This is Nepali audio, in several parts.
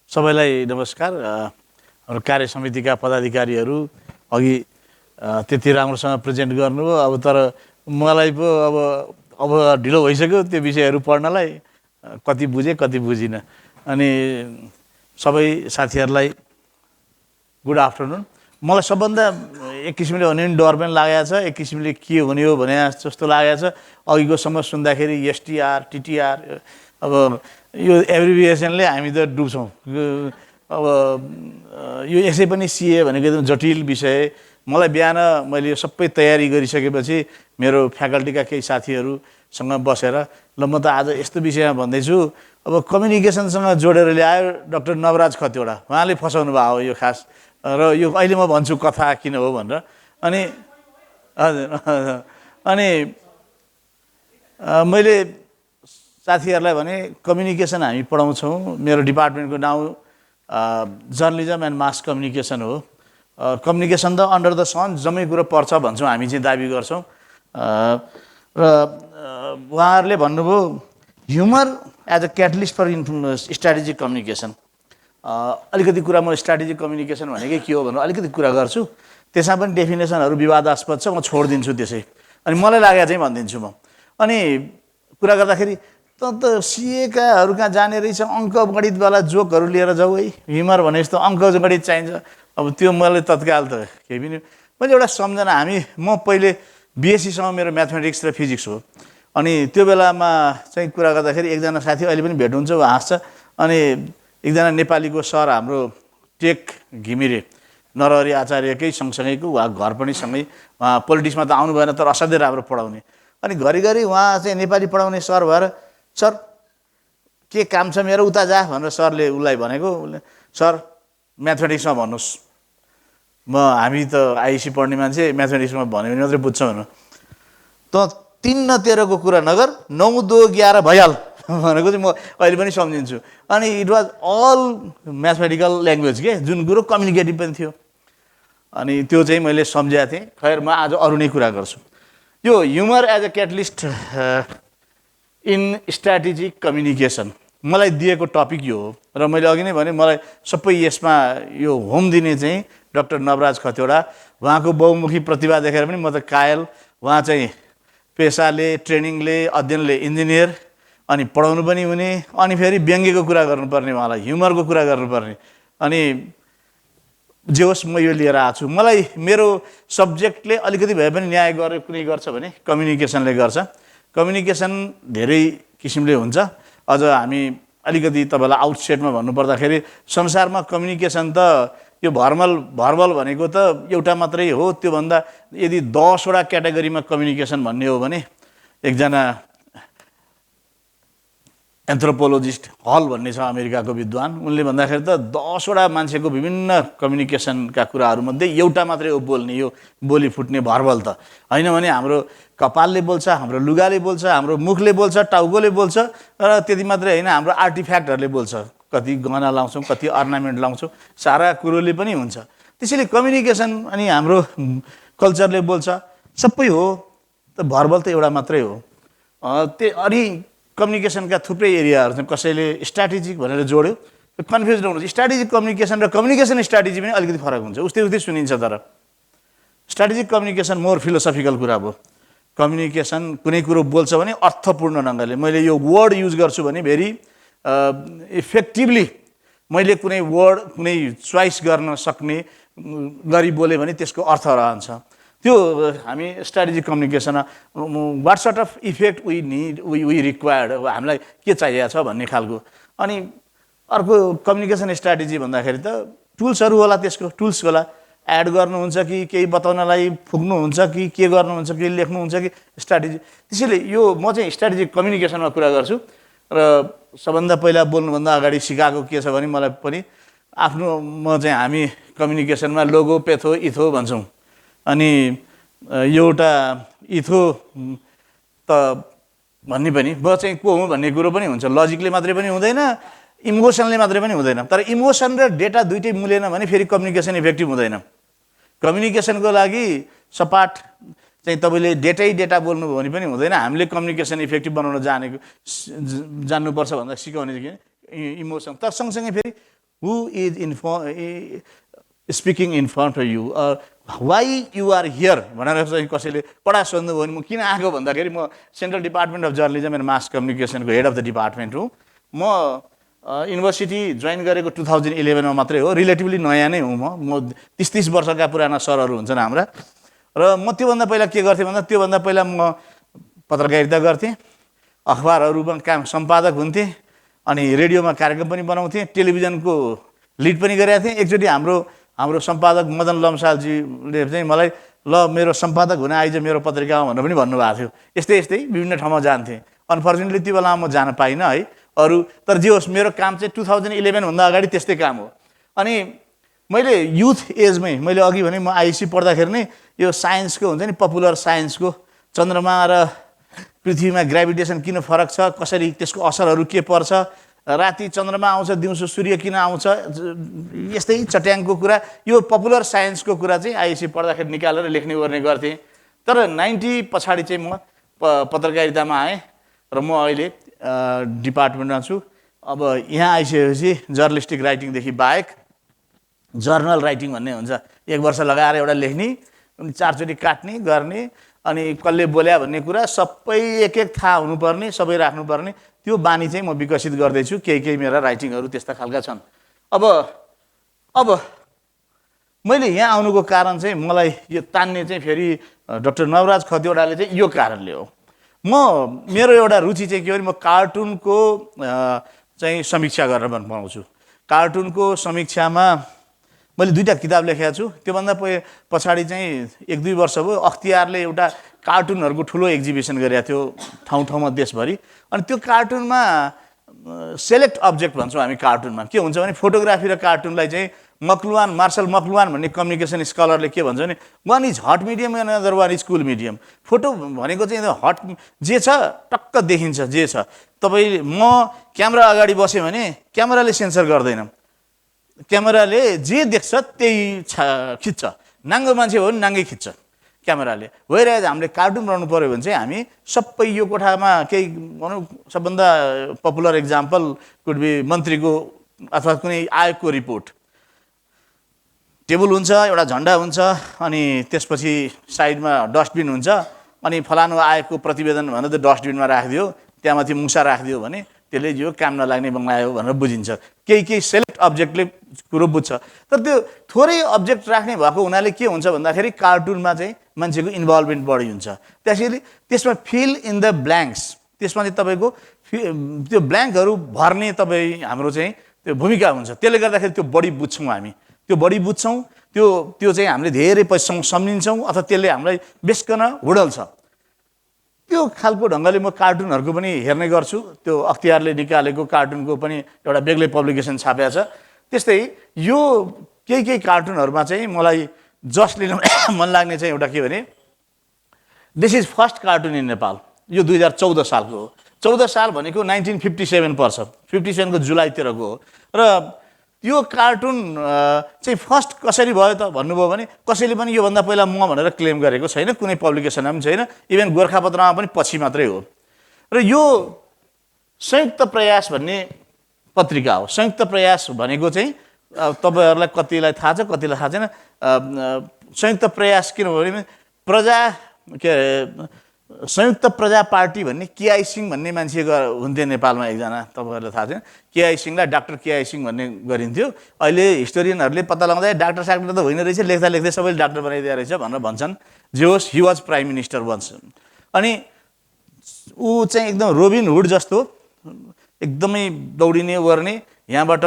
सबैलाई नमस्कार। हाम्रो कार्य समितिका पदाधिकारीहरू अघि त्यति राम्रोसँग प्रेजेन्ट गर्नुभयो। अब तर मलाई पो अब ढिलो भइसक्यो त्यो विषयहरू पढ्नलाई। कति बुझेँ कति बुझिनँ। अनि सबै साथीहरूलाई गुड आफ्टरनुन। मलाई सबभन्दा एक किसिमले भने डर पनि लागेको छ, एक किसिमले के हुने हो भने जस्तो लागेको छ। अघिको समय सुन्दाखेरि एसटिआर टिटिआर अब यो एब्रिभिएसनले हामी त डुब्छौँ। अब यो यसै पनि सिए भनेको एकदम जटिल विषय। मलाई बिहान मैले यो सबै तयारी गरिसकेपछि मेरो फ्याकल्टीका केही साथीहरूसँग बसेर ल म त आज यस्तो विषयमा भन्दैछु, अब कम्युनिकेसनसँग जोडेर ल्यायो डाक्टर नवराज खतिवडा, उहाँले फसाउनु भयो यो खास। र यो अहिले म भन्छु कथा किन हो भनेर। अनि हजुर अनि मैले साथीहरूलाई भने कम्युनिकेसन हामी पढाउँछौँ। मेरो डिपार्टमेन्टको नाउँ जर्नलिजम एन्ड मास कम्युनिकेसन हो। कम्युनिकेसन त अन्डर द सन जम्मै कुरो पर्छ भन्छौँ हामी चाहिँ, दाबी गर्छौँ। र उहाँहरूले भन्नुभयो humour as a catalyst for strategic communication. अलिकति कुरा म स्ट्राटेजिक कम्युनिकेसन भनेकै के हो भनेर अलिकति कुरा गर्छु। त्यसमा पनि डेफिनेसनहरू विवादास्पद छ, म छोडिदिन्छु त्यसै। अनि मलाई लागेको चाहिँ भनिदिन्छु म। अनि कुरा गर्दाखेरि त सिएकाहरू कहाँ जाने रहेछ, अङ्क गणितवाला जोकहरू लिएर जाऊ है, ह्युमर भने जस्तो अङ्क गणित चाहिन्छ। अब त्यो मैले तत्काल त केही पनि मैले एउटा सम्झना, म पहिले बिएससीसम्म मेरो म्याथमेटिक्स र फिजिक्स हो। अनि त्यो बेलामा चाहिँ कुरा गर्दाखेरि एकजना साथी अहिले पनि भेट हुन्छ, ऊ हाँस्छ। अनि एकजना नेपालीको सर हाम्रो टेक घिमिरे, नरहरि आचार्यकै सँगसँगैको, उहाँ घर पनि सँगै, उहाँ पोलिटिक्समा त आउनु भएन तर असाध्यै राम्रो पढाउने। अनि घरिघरि उहाँ चाहिँ नेपाली पढाउने सर भएर, सर के काम छ मेरो उता जा भनेर सरले उसलाई भनेको। उसले सर म्याथमेटिक्समा भन्नुहोस्। हामी त आइएससी पढ्ने मान्छे, म्याथमेटिक्समा भन्यो भने मात्रै बुझ्छ भनेर। त 3 न 13को कुरा नगर, 9 2 11 भइहाल भनेको चाहिँ म अहिले पनि सम्झिन्छु। अनि it was all mathematical language के, जुन कुरो कम्युनिकेटिभ पनि थियो। अनि त्यो चाहिँ मैले सम्झेको थिएँ। खैर म आज अरू नै कुरा गर्छु। यो humour as a catalyst in strategic communication मलाई दिएको टपिक यो हो। र मैले अघि नै भने मलाई सबै यसमा यो होम दिने चाहिँ डाक्टर नवराज खतिवडा। उहाँको बहुमुखी प्रतिभा देखेर पनि म त कायल। उहाँ चाहिँ पेसाले, ट्रेनिङले, अध्ययनले इन्जिनियर, अनि पढाउनु पनि हुने, अनि फेरि व्यङ्ग्यको कुरा गर्नुपर्ने, उहाँलाई ह्युमरको कुरा गर्नुपर्ने। अनि जे होस् म यो लिएर आएको छु। मलाई मेरो सब्जेक्टले अलिकति भए पनि न्याय गरे कुनै गर्छ भने कम्युनिकेसनले गर्छ। कम्युनिकेसन धेरै किसिमले हुन्छ। अझ हामी अलिकति तपाईँलाई आउटसेटमा भन्नुपर्दाखेरि संसारमा कम्युनिकेसन त यो भर्बल भनेको त एउटा मात्रै हो। त्योभन्दा यदि 10वटा क्याटेगोरीमा कम्युनिकेसन भन्ने हो भने एकजना एन्थ्रोपोलोजिस्ट हल भन्ने छ अमेरिकाको विद्वान, उनले भन्दाखेरि त 10वटा मान्छेको विभिन्न कम्युनिकेसनका कुराहरूमध्ये एउटा मात्रै हो बोल्ने, यो बोली फुट्ने भर्बल त होइन भने हाम्रो कपालले बोल्छ, हाम्रो लुगाले बोल्छ, हाम्रो मुखले बोल्छ, टाउकोले बोल्छ, र त्यति मात्रै होइन हाम्रो आर्टिफ्याक्टहरूले बोल्छ। कति गहना लाउँछौँ, कति अर्नामेन्ट लाउँछौँ, सारा कुरोले पनि हुन्छ। त्यसैले कम्युनिकेसन अनि हाम्रो कल्चरले बोल्छ, सबै हो। त भर्बल त एउटा मात्रै हो। अनि कम्युनिकेसनका थुप्रै एरियाहरू छन्। कसैले स्ट्राटेजिक भनेर जोड्यो, कन्फ्युज नहुनु। स्ट्राटेजिक कम्युनिकेसन र कम्युनिकेसन स्ट्राटेजी पनि अलिकति फरक हुन्छ, उस्तै उस्तै सुनिन्छ। तर स्ट्राटेजिक कम्युनिकेसन मोर फिलोसफिकल कुरा भयो। कम्युनिकेसन कुनै कुरो बोल्छ भने अर्थपूर्ण ढङ्गले, मैले यो वर्ड युज गर्छु भने भेरी इफेक्टिभली मैले कुनै वर्ड, कुनै चोइस गर्न सक्ने गरी बोलेँ भने त्यसको अर्थ रहन्छ। त्यो हामी स्ट्राटेजिक कम्युनिकेसनमा what sort of effect we required, हामीलाई के चाहिएको छ भन्ने खालको। अनि अर्को कम्युनिकेसन स्ट्राटेजी भन्दाखेरि त टुल्सहरू होला, त्यसको टुल्स होला। एड गर्नुहुन्छ कि केही बताउनलाई फुक्नुहुन्छ कि के गर्नुहुन्छ कि लेख्नुहुन्छ कि स्ट्राटेजी। त्यसैले यो म चाहिँ स्ट्राटेजिक कम्युनिकेसनमा कुरा गर्छु। र सबभन्दा पहिला बोल्नुभन्दा अगाडि सिकाएको के छ भने मलाई पनि आफ्नो, हामी कम्युनिकेसनमा लोगो, पेथो, इथो भन्छौँ। अनि एउटा इथो त भन्ने पनि म चाहिँ को हुँ भन्ने कुरो पनि हुन्छ। लजिकले मात्रै पनि हुँदैन, इमोसनले मात्रै पनि हुँदैन। तर इमोसन र डेटा दुइटै मिलेन भने फेरि कम्युनिकेसन इफेक्टिभ हुँदैन। कम्युनिकेसनको लागि सपाट चाहिँ तपाईँले डेटा बोल्नुभयो भने पनि हुँदैन। हामीले कम्युनिकेसन इफेक्टिभ बनाउन जान्नुपर्छ भन्दा सिकाउने कि इमोसन। तर सँगसँगै फेरि who is speaking in front of you, why you are here भनेर चाहिँ कसैले पढा सोध्नुभयो भने म किन आएको भन्दाखेरि म central department of journalism and mass कम्युनिकेसनको हेड अफ द डिपार्टमेन्ट हुँ। म युनिभर्सिटी जोइन गरेको 2011मा मात्रै हो, रिलेटिभली नयाँ नै हुँ म 30 वर्षका पुराना सरहरू हुन्छन् हाम्रा। र म त्योभन्दा पहिला के गर्थेँ भन्दा त्योभन्दा पहिला म पत्रकारिता गर्थेँ, अखबारहरूमा काम सम्पादक हुन्थेँ, अनि रेडियोमा कार्यक्रम पनि बनाउँथेँ, टेलिभिजनको लिड पनि गरेका थिएँ। एकचोटि हाम्रो सम्पादक मदन लम्सालजीले चाहिँ मलाई ल मेरो सम्पादक हुन आइज मेरो पत्रिकामा भनेर पनि भन्नुभएको थियो। यस्तै यस्तै विभिन्न ठाउँमा जान्थेँ। अनफर्चुनेटली त्यो बेलामा म जान पाइनँ है अरू, तर जे होस् मेरो काम चाहिँ 2011 भन्दा अगाडि त्यस्तै काम हो। अनि मैले युथ एजमै मैले अघि भने म आइएससी पढ्दाखेरि नै यो साइन्सको हुन्छ नि, पपुलर साइन्सको, चन्द्रमा र पृथ्वीमा ग्राभिटेसन किन फरक छ, कसरी त्यसको असरहरू के पर्छ, राति चन्द्रमा आउँछ दिउँसो सूर्य किन आउँछ, यस्तै चट्याङको कुरा, यो पपुलर साइन्सको कुरा चाहिँ आइएससी पढ्दाखेरि निकालेर लेख्ने गर्ने गर्थेँ। तर 90 पछाडि चाहिँ म पत्रकारितामा आएँ र म अहिले डिपार्टमेन्टमा छु। अब यहाँ आइसकेपछि जर्नलिस्टिक राइटिङदेखि बाहेक जर्नल राइटिङ भन्ने हुन्छ, 1 वर्ष लगाएर एउटा लेख्ने, अनि 4 चोटि काट्ने गर्ने, अनि कसले बोल्या भन्ने कुरा सबै एक एक थाहा हुनुपर्ने, सबै राख्नुपर्ने, त्यो बानी चाहिँ म विकसित गर्दैछु। केही मेरा राइटिङहरू त्यस्ता खालका छन्। अब मैले यहाँ आउनुको कारण चाहिँ मलाई यो तान्ने चाहिँ फेरि डाक्टर नवराज खतिवडाले चाहिँ यो कारणले हो। मेरो एउटा रुचि चाहिँ के हो भने म कार्टुनको चाहिँ समीक्षा गरेर मन पराउँछु। कार्टुनको समीक्षामा मैले 2टा किताब लेखेको छु। त्योभन्दा पछाडि चाहिँ 1-2 वर्ष भयो अख्तियारले एउटा कार्टुनहरूको ठुलो एक्जिबिसन गरेको थियो ठाउँ ठाउँमा देशभरि। अनि त्यो कार्टुनमा सेलेक्ट अब्जेक्ट भन्छौँ हामी। कार्टुनमा के हुन्छ भने फोटोग्राफी र कार्टुनलाई चाहिँ मार्शल मक्लुहान भन्ने कम्युनिकेसन स्कलरले के भन्छ भने one is hot medium and other one is cool medium. Photo भनेको चाहिँ हट जे छ टक्क देखिन्छ जे छ। तपाईँ म क्यामेरा अगाडि बस्यो भने क्यामेराले सेन्सर गर्दैन, क्यामेराले जे देख्छ त्यही खिच्छ। नाङ्गो मान्छे हो भने नाङ्गै खिच्छ क्यामेराले। भइरहेको हामीले कार्टुन बनाउनु पऱ्यो भने चाहिँ हामी सबै यो कोठामा केही भनौँ, सबभन्दा पपुलर इक्जाम्पल कुड बी मन्त्रीको अथवा कुनै आयोगको रिपोर्ट, टेबल हुन्छ, एउटा झन्डा हुन्छ, अनि त्यसपछि साइडमा डस्टबिन हुन्छ, अनि फलानु आयोगको प्रतिवेदन भनेर त्यो डस्टबिनमा राखिदियो, त्यहाँमाथि मुसा राखिदियो भने त्यसले यो काम नलाग्ने बनायो भनेर बुझिन्छ। केही सेलेक्ट अब्जेक्टले कुरो बुझ्छ। तर त्यो थोरै अब्जेक्ट राख्ने भएको हुनाले के हुन्छ भन्दाखेरि कार्टुनमा चाहिँ मान्छेको इन्भल्भमेन्ट बढी हुन्छ। त्यसमा फिल इन द ब्ल्याङ्क्स, त्यसमा चाहिँ तपाईँको त्यो ब्ल्याङ्कहरू भर्ने हाम्रो चाहिँ त्यो भूमिका हुन्छ। त्यसले गर्दाखेरि त्यो बढी बुझ्छौँ हामी, त्यो चाहिँ हामीले धेरै पैसासँग सम्झिन्छौँ अथवा त्यसले हामीलाई बेसकन हुडल्छ। त्यो खालको ढङ्गले म कार्टुनहरूको पनि हेर्ने गर्छु। त्यो अख्तियारले निकालेको कार्टुनको पनि एउटा बेग्लै पब्लिकेसन छापेको छ। त्यस्तै यो केही कार्टुनहरूमा चाहिँ मलाई जस लिन मन लाग्ने चाहिँ एउटा के भने this is first cartoon in Nepal. यो 2014 सालको हो। 14 साल भनेको 1957 पर्छ, 57 को जुलाईतिरको हो। र यो कार्टुन चाहिँ फर्स्ट कसरी भयो त भन्नुभयो भने कसैले पनि योभन्दा पहिला म भनेर क्लेम गरेको छैन, कुनै पब्लिकेसनमा पनि छैन, इभन गोर्खापत्रमा पनि पछि मात्रै हो। र यो संयुक्त प्रयास भन्ने पत्रिका हो। संयुक्त प्रयास भनेको चाहिँ तपाईँहरूलाई कतिलाई थाहा छ कतिलाई थाहा छैन। संयुक्त प्रयास किनभने संयुक्त प्रजा पार्टी भन्ने केआई सिंह भन्ने मान्छे हुन्थे नेपालमा एकजना, तपाईँहरूलाई थाहा छैन। केआई सिंहलाई डाक्टर केआई सिंह भन्ने गरिन्थ्यो। अहिले हिस्टोरियनहरूले पत्ता लगाउँदा डाक्टर साक्टर त होइन रहेछ, लेख्दा लेख्दै सबैले डाक्टर बनाइदिएको रहेछ भनेर भन्छन्। जे होस्, he was prime minister once. अनि ऊ चाहिँ एकदम रोबिन हुड जस्तो एकदमै दौडिने गर्ने, यहाँबाट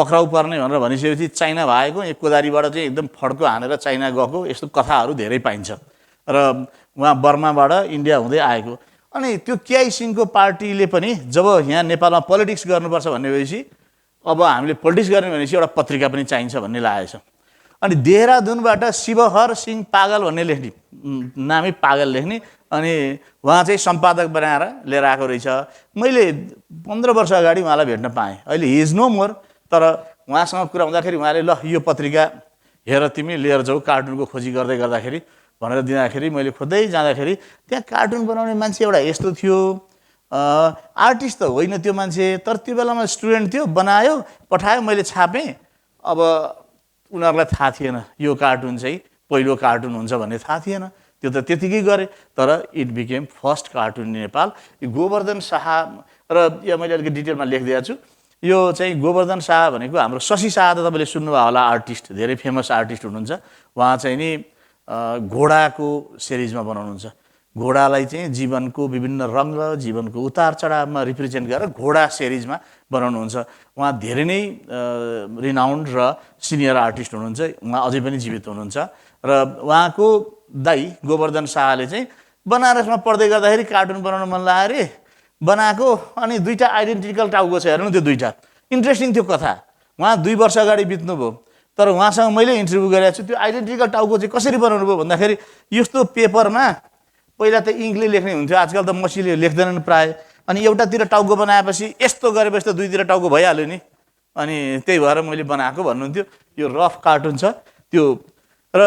पक्राउ पर्ने भनेर भनिसकेपछि चाइना भएको, एक कोदारीबाट चाहिँ एकदम फड्को हानेर चाइना गएको, यस्तो कथाहरू धेरै पाइन्छ। र उहाँ बर्माबाट इन्डिया हुँदै आएको। अनि त्यो केआई सिंहको पार्टीले पनि जब यहाँ नेपालमा पोलिटिक्स गर्नुपर्छ भन्ने भएपछि अब हामीले पोलिटिक्स गर्ने भनेपछि एउटा पत्रिका पनि चाहिन्छ भन्ने लागेको छ। अनि देहरादुनबाट शिवहर सिंह पागल भन्ने लेख्ने, नामै पागल लेख्ने, अनि उहाँ चाहिँ सम्पादक बनाएर लिएर आएको रहेछ। मैले 15 वर्ष अगाडि उहाँलाई भेट्न पाएँ। अहिले हि इज नो मोर, तर उहाँसँग कुरा हुँदाखेरि उहाँले ल यो पत्रिका हेर तिमी लिएर जाऊ, कार्टुनको खोजी गर्दै गर्दाखेरि भनेर दिँदाखेरि मैले खोज्दै जाँदाखेरि त्यहाँ कार्टुन बनाउने मान्छे एउटा यस्तो थियो, आर्टिस्ट त होइन त्यो मान्छे, तर त्यो बेलामा स्टुडेन्ट थियो, बनायो पठायो, मैले छापेँ। अब उनीहरूलाई थाहा थिएन यो कार्टुन चाहिँ पहिलो कार्टुन हुन्छ भन्ने थाहा थिएन, त्यो त त्यतिकै गरेँ। तर it became first cartoon in Nepal. Govardhan Shah, र यो मैले अलिकति डिटेलमा लेखिदिएको छु। यो चाहिँ गोवर्धन शाह भनेको हाम्रो शशि शाह त तपाईँले सुन्नुभयो होला, आर्टिस्ट, धेरै फेमस आर्टिस्ट हुनुहुन्छ। उहाँ चाहिँ नि घोडाको सिरिजमा बनाउनुहुन्छ। घोडालाई चाहिँ जीवनको विभिन्न रङ्ग, जीवनको उतार चढावमा रिप्रेजेन्ट गरेर घोडा सिरिजमा बनाउनुहुन्छ। उहाँ धेरै नै रिनाउन्ड र सिनियर आर्टिस्ट हुनुहुन्छ। उहाँ अझै पनि जीवित हुनुहुन्छ। र उहाँको दाइ गोवर्धन शाहले चाहिँ बनारसमा पढ्दै गर्दाखेरि कार्टुन बनाउन मन लाग्यो अरे, बनाएको। अनि दुईवटा आइडेन्टिकल टाउको छ, हेर्नु त्यो दुईवटा। इन्ट्रेस्टिङ त्यो कथा। उहाँ 2 वर्ष अगाडि बित्नुभयो, तर उहाँसँग मैले इन्टरभ्यू गरेको छु। त्यो आइडेन्टिकल टाउको चाहिँ कसरी बनाउनु भयो भन्दाखेरि, यस्तो पेपरमा पहिला त इङ्कले लेख्ने हुन्थ्यो, आजकल त मसीले लेख्दैनन् प्राय। अनि एउटातिर टाउको बनाएपछि यस्तो गरेपछि त दुईतिर टाउको भइहाल्यो नि। अनि त्यही भएर मैले बनाएको भन्नुहुन्थ्यो। यो रफ कार्टुन छ त्यो। र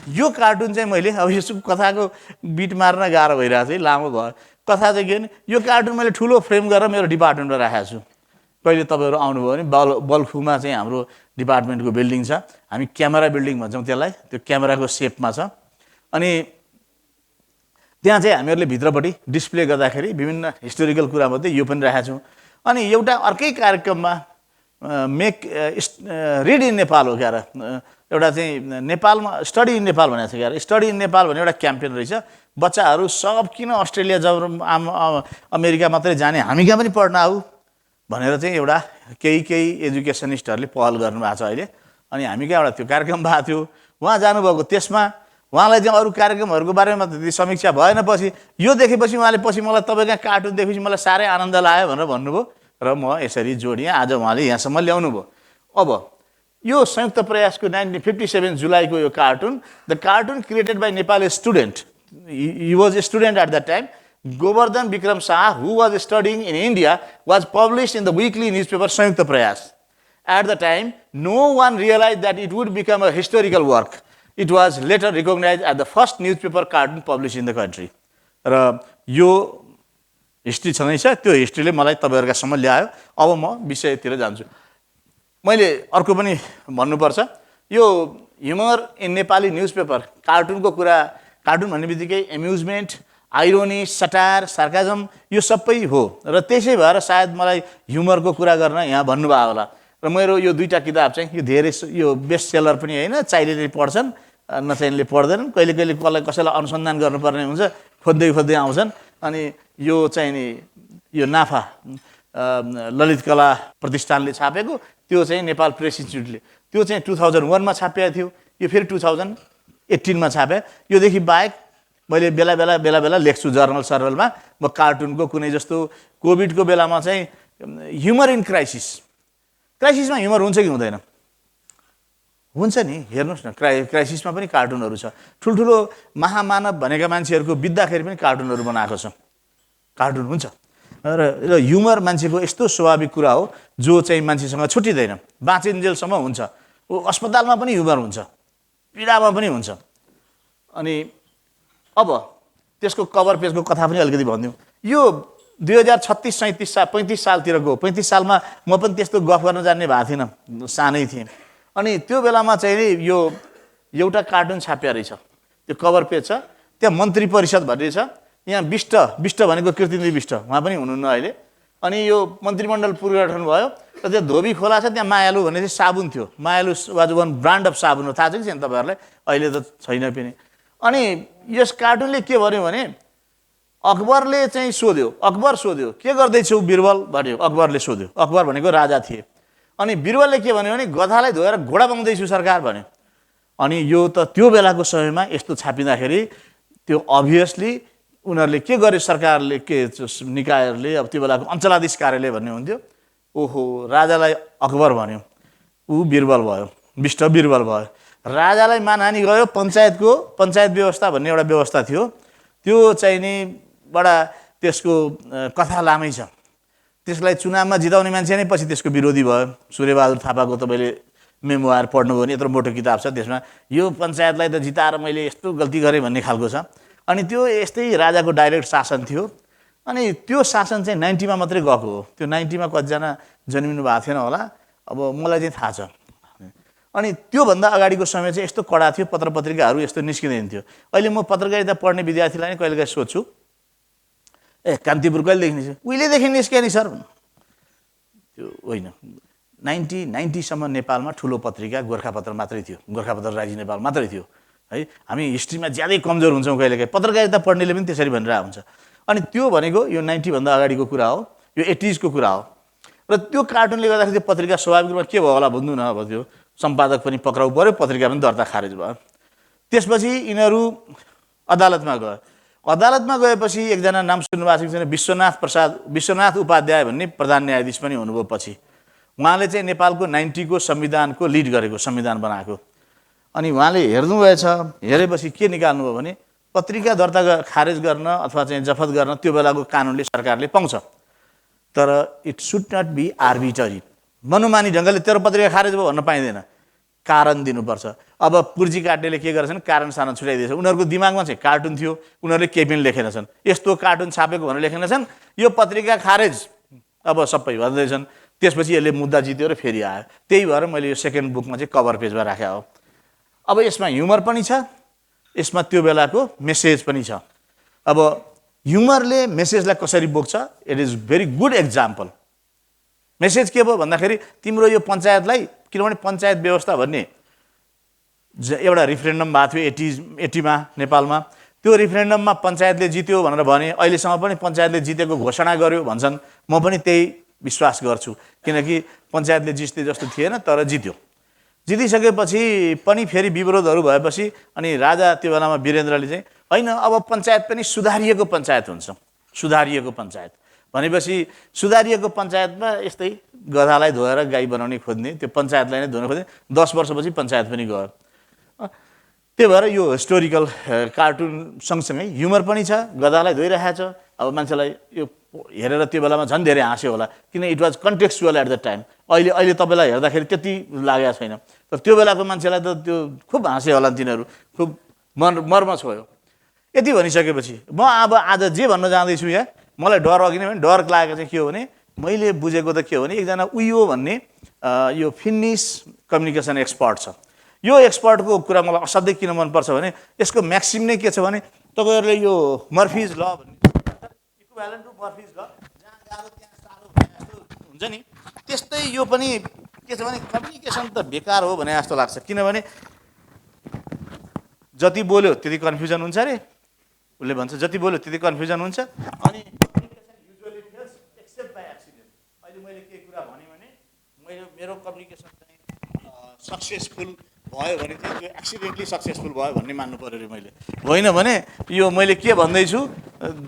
यो कार्टुन चाहिँ मैले, अब यसो कथाको बिट मार्न गाह्रो भइरहेको छ है, लामो भयो कथा चाहिँ। के भने यो कार्टुन मैले ठुलो फ्रेम गरेर मेरो डिपार्टमेन्टमा राखेको छु। कहिले तपाईँहरू आउनुभयो भने बल्खुमा चाहिँ हाम्रो डिपार्टमेन्टको बिल्डिङ छ। हामी क्यामेरा बिल्डिङ भन्छौँ त्यसलाई, त्यो क्यामेराको सेपमा छ। अनि त्यहाँ चाहिँ हामीहरूले भित्रपट्टि डिस्प्ले गर्दाखेरि विभिन्न हिस्टोरिकल कुरामध्ये यो पनि राखेका छौँ। अनि एउटा अर्कै कार्यक्रममा मेक रिड इन नेपाल हो क्यार, एउटा चाहिँ नेपालमा स्टडी इन नेपाल भनेको छ क्यार। स्टडी इन नेपाल भन्ने एउटा क्याम्पेन रहेछ। बच्चाहरू सब किन अस्ट्रेलिया जाउँ, अमेरिका मात्रै जाने, हामी कहाँ पनि पढ्न आऊ भनेर चाहिँ एउटा केही एजुकेसनिस्टहरूले पहल गर्नुभएको छ अहिले। अनि हामी कहाँ एउटा त्यो कार्यक्रम भएको थियो, उहाँ जानुभएको। त्यसमा उहाँलाई चाहिँ अरू कार्यक्रमहरूको बारेमा त्यति समीक्षा भएन। पछि यो देखेपछि उहाँले मलाई तपाईँ कहाँ कार्टुन देखेपछि मलाई साह्रै आनन्द लाग्यो भनेर भन्नुभयो, र म यसरी जोडिएँ। आज उहाँले यहाँसम्म ल्याउनु भयो। अब यो संयुक्त प्रयासको 1957 जुलाईको यो cartoon, the cartoon created by Nepali student, he was a student at the time, Govardhan Bikram Shah, who was studying in India, was published in the weekly newspaper Sanyukta Prayas. At the time no one realise that it would become a historical work. It was later recognise at the first newspaper cartoon publish in the country. र यो हिस्ट्री छँदैछ, त्यो हिस्ट्रीले मलाई तपाईँहरूका सम्म ल्यायो। अब म विषयतिर जान्छु। मैले अर्को पनि भन्नुपर्छ, यो ह्युमर इन नेपाली न्युजपेपर, कार्टुनको कुरा, कार्टुन भन्ने बित्तिकै एम्युजमेन्ट, आइरोनी, सटायर, सार्काजम, यो सबै हो। र त्यसै भएर सायद मलाई ह्युमरको कुरा गर्न यहाँ भन्नुभयो होला। र मेरो यो 2टा किताब चाहिँ यो धेरै यो बेस्ट सेलर पनि होइन, चाहिनेले पढ्छन्, नचाहिनेले पढ्दैनन्। कहिले कसैलाई अनुसन्धान गर्नुपर्ने हुन्छ, खोज्दै आउँछन्। अनि यो चाहिँ नि यो नाफा ललित कला प्रतिष्ठानले छापेको, त्यो चाहिँ नेपाल प्रेस इन्स्टिट्युटले, त्यो चाहिँ 2001 मा छापिएको थियो। यो फेरि 2018 मा छापे। योदेखि बाहेक मैले बेला लेख्छु जर्नलमा। म कार्टुनको कुनै जस्तो कोभिडको बेलामा चाहिँ ह्युमर इन क्राइसिसमा ह्युमर हुन्छ कि हुँदैन? हुन्छ नि, हेर्नुहोस् न, क्राइसिसमा पनि कार्टुनहरू छ। ठुल्ठुलो महामानव भनेका मान्छेहरूको बित्दाखेरि पनि कार्टुनहरू बनाएको छ। कार्टुन हुन्छ। र ह्युमर मान्छेको यस्तो स्वाभाविक कुरा हो जो चाहिँ मान्छेसँग छुटिँदैन, बाँचिन्जेलसम्म हुन्छ। ऊ अस्पतालमा पनि ह्युमर हुन्छ, पीडामा पनि हुन्छ। अनि अब त्यसको कभर पेजको कथा पनि अलिकति भनिदिउँ। यो 2036, 37, 35 सालतिरको, 35 सालमा म पनि त्यस्तो गफ गर्न जान्ने भएको थिइनँ, सानै थिएँ। अनि त्यो बेलामा चाहिँ नि यो एउटा कार्टुन छापिया रहेछ, त्यो कभर पेज छ। त्यहाँ मन्त्री परिषद भन्ने छ, यहाँ विष्ट भनेको कीर्तिदेवी विष्ट, उहाँ पनि हुनुहुन्न अहिले। अनि यो मन्त्रीमण्डल पुनर्गठन भयो र त्यो धोबी खोला छ, त्यहाँ मायालु भन्ने चाहिँ साबुन थियो। मायालु वाज वान ब्रान्ड अफ साबुन हो, थाहा छ कि छैन तपाईँहरूलाई? अहिले त छैन पनि। अनि यस कार्टुनले के भन्यो भने, अकबरले चाहिँ सोध्यो, अकबर सोध्यो के गर्दैछौ बिरबल भन्यो। अकबरले सोध्यो, अकबर भनेको राजा थिए। अनि बिरबलले के भन्यो भने, गधालाई धोएर घोडा बनाउँदैछु सरकार भन्यो। अनि यो त त्यो बेलाको समयमा यस्तो छापिँदाखेरि त्यो अभियसली उनीहरूले के गर्यो, सरकारले के निकायहरूले, अब त्यो बेलाको अञ्चलाधीश कार्यालय भन्ने हुन्थ्यो, ओहो राजालाई अकबर भन्यो, ऊ बिरबल भयो, विष्ट बिरबल भयो। राजालाई मानहानि गयो। पञ्चायत व्यवस्था भन्ने एउटा व्यवस्था थियो, त्यो चाहिँ नि बडा त्यसको कथा लामै छ। त्यसलाई चुनावमा जिताउने मान्छे नै पछि त्यसको विरोधी भयो। सूर्यबहादुर थापाको तपाईँले मेमोआर पढ्नुभयो भने यत्रो मोटो किताब छ, त्यसमा यो पञ्चायतलाई त जिताएर मैले यस्तो गल्ती गरेँ भन्ने खालको छ। अनि त्यो यस्तै राजाको डाइरेक्ट शासन थियो। अनि त्यो शासन चाहिँ 90 मा मात्रै गएको हो। त्यो 90 मा कतिजना जन्मिनु भएको थिएन होला, अब मलाई चाहिँ थाहा छ। अनि त्योभन्दा अगाडिको समय चाहिँ यस्तो कडा थियो, पत्र पत्रिकाहरू यस्तो निस्किँदैन थियो। अहिले म पत्रकारिता पढ्ने विद्यार्थीलाई नै कहिलेकाहीँ सोध्छु, कान्तिपुर कहिलेदेखि निस्क्यो? उहिलेदेखि निस्क्यो नि सर। त्यो होइन, 90सम्म नेपालमा ठुलो पत्रिका गोर्खापत्र मात्रै थियो, गोर्खापत्र राइजिङ नेपाल मात्रै थियो है। हामी हिस्ट्रीमा ज्यादै कमजोर हुन्छौँ कहिलेकाहीँ, पत्रकारिता पढ्नेले पनि त्यसरी भनिरहेको हुन्छ। अनि त्यो भनेको यो 90 भन्दा अगाडिको कुरा हो, यो 80s को कुरा हो। र त्यो कार्टुनले गर्दाखेरि त्यो पत्रिका स्वाभाविक रूपमा के भयो होला भन्नु न, अब त्यो सम्पादक पनि पक्राउ पर्यो, पत्रिका पनि दर्ता खारेज भयो। त्यसपछि यिनीहरू अदालतमा गयो। अदालतमा गएपछि एकजना नाम सुन्नुभएको छ, विश्वनाथ उपाध्याय भन्ने प्रधान न्यायाधीश पनि हुनुभयो पछि। उहाँले चाहिँ नेपालको 90 को संविधानको लिड गरेको, संविधान बनाएको। अनि उहाँले हेर्नुभएछ, हेरेपछि के निकाल्नुभयो भने पत्रिका दर्ता खारेज गर्न अथवा चाहिँ जफत गर्न त्यो बेलाको कानुनले सरकारले पाउँछ, तर it should not be arbitrary. मनोमानी ढङ्गले तेरो पत्रिका खारेज भयो भन्न पाइँदैन, कारण दिनुपर्छ। अब पुर्जी काट्नेले के गरेछन्, कारण सानो छुट्याइदिएछ। उनीहरूको दिमागमा चाहिँ कार्टुन थियो, उनीहरूले केही पनि लेखेनछन्, यस्तो कार्टुन छापेको भनेर लेखेनछन्, यो पत्रिका खारेज अब सबै भन्दैछन्। त्यसपछि यसले मुद्दा जित्यो र फेरि आयो। त्यही भएर मैले यो सेकेन्ड बुकमा चाहिँ कभर पेजमा राखेको हो। अब यसमा ह्युमर पनि छ, यसमा त्यो बेलाको मेसेज पनि छ। अब ह्युमरले मेसेजलाई कसरी बोक्छ, it is very good example. Message के भयो भन्दाखेरि तिम्रो यो पञ्चायतलाई, किनभने पञ्चायत व्यवस्था भन्ने एउटा रिफरेन्डम भएको थियो 80 मा नेपालमा। त्यो रिफरेन्डममा पञ्चायतले जित्यो भनेर भने, अहिलेसम्म पनि पञ्चायतले जितेको घोषणा गर्यो भन्छन्। म पनि त्यही विश्वास गर्छु, किनकि पञ्चायतले जित्ने जस्तो थिएन, तर जित्यो। जितिसकेपछि पनि फेरि विरोधहरू भएपछि अनि राजा त्यो बेलामा वीरेन्द्रले चाहिँ होइन, अब पञ्चायत पनि सुधारिएको पञ्चायत हुन्छ। सुधारिएको पञ्चायत भनेपछि सुधारिएको पञ्चायतमा यस्तै गधालाई धोएर गाई बनाउने खोज्ने, त्यो पञ्चायतलाई नै धोन खोज्ने। 10 वर्षपछि पञ्चायत पनि गयो। त्यही भएर यो हिस्टोरिकल कार्टुन सँगसँगै ह्युमर पनि छ, गधालाई धोइरहेको छ। अब मान्छेलाई यो हेरेर त्यो बेलामा झन् धेरै हाँस्यो होला, किन it was contextual at the time. अहिले तपाईँलाई हेर्दाखेरि त्यति लागेको छैन, तर त्यो बेलाको मान्छेलाई त त्यो खुब हाँस्यो होला, तिनीहरू खुब मर्म छोयो। यति भनिसकेपछि म अब आज जे भन्न जाँदैछु यहाँ, मलाई डर अघि नै भने डर लागेको चाहिँ के हो भने, मैले बुझेको त के हो भने एकजना उयो भन्ने यो फिनिस कम्युनिकेसन एक्सपर्ट छ। यो एक्सपर्टको कुरा मलाई असाध्यै किन मनपर्छ भने यसको म्याक्सिम नै के छ भने तपाईँहरूले यो मर्फिज ल भन्ने इक्विभ्यालेन्ट टु मर्फिज ल, जहाँ गाह्रो त्यहाँ साह्रो भने जस्तो हुन्छ नि, त्यस्तै यो पनि के छ भने कम्युनिकेसन त बेकार हो भने जस्तो लाग्छ। किनभने जति बोल्यो त्यति कन्फ्युजन हुन्छ अरे, उसले भन्छ जति बोल्यो त्यति कन्फ्युजन हुन्छ। अनि communication usually fails except by accident. अहिले मैले के कुरा भने मेरो कम्युनिकेसन चाहिँ सक्सेसफुल भयो भने चाहिँ त्यो एक्सिडेन्टली सक्सेसफुल भयो भन्ने मान्नु पऱ्यो अरे मैले, होइन भने यो मैले के भन्दैछु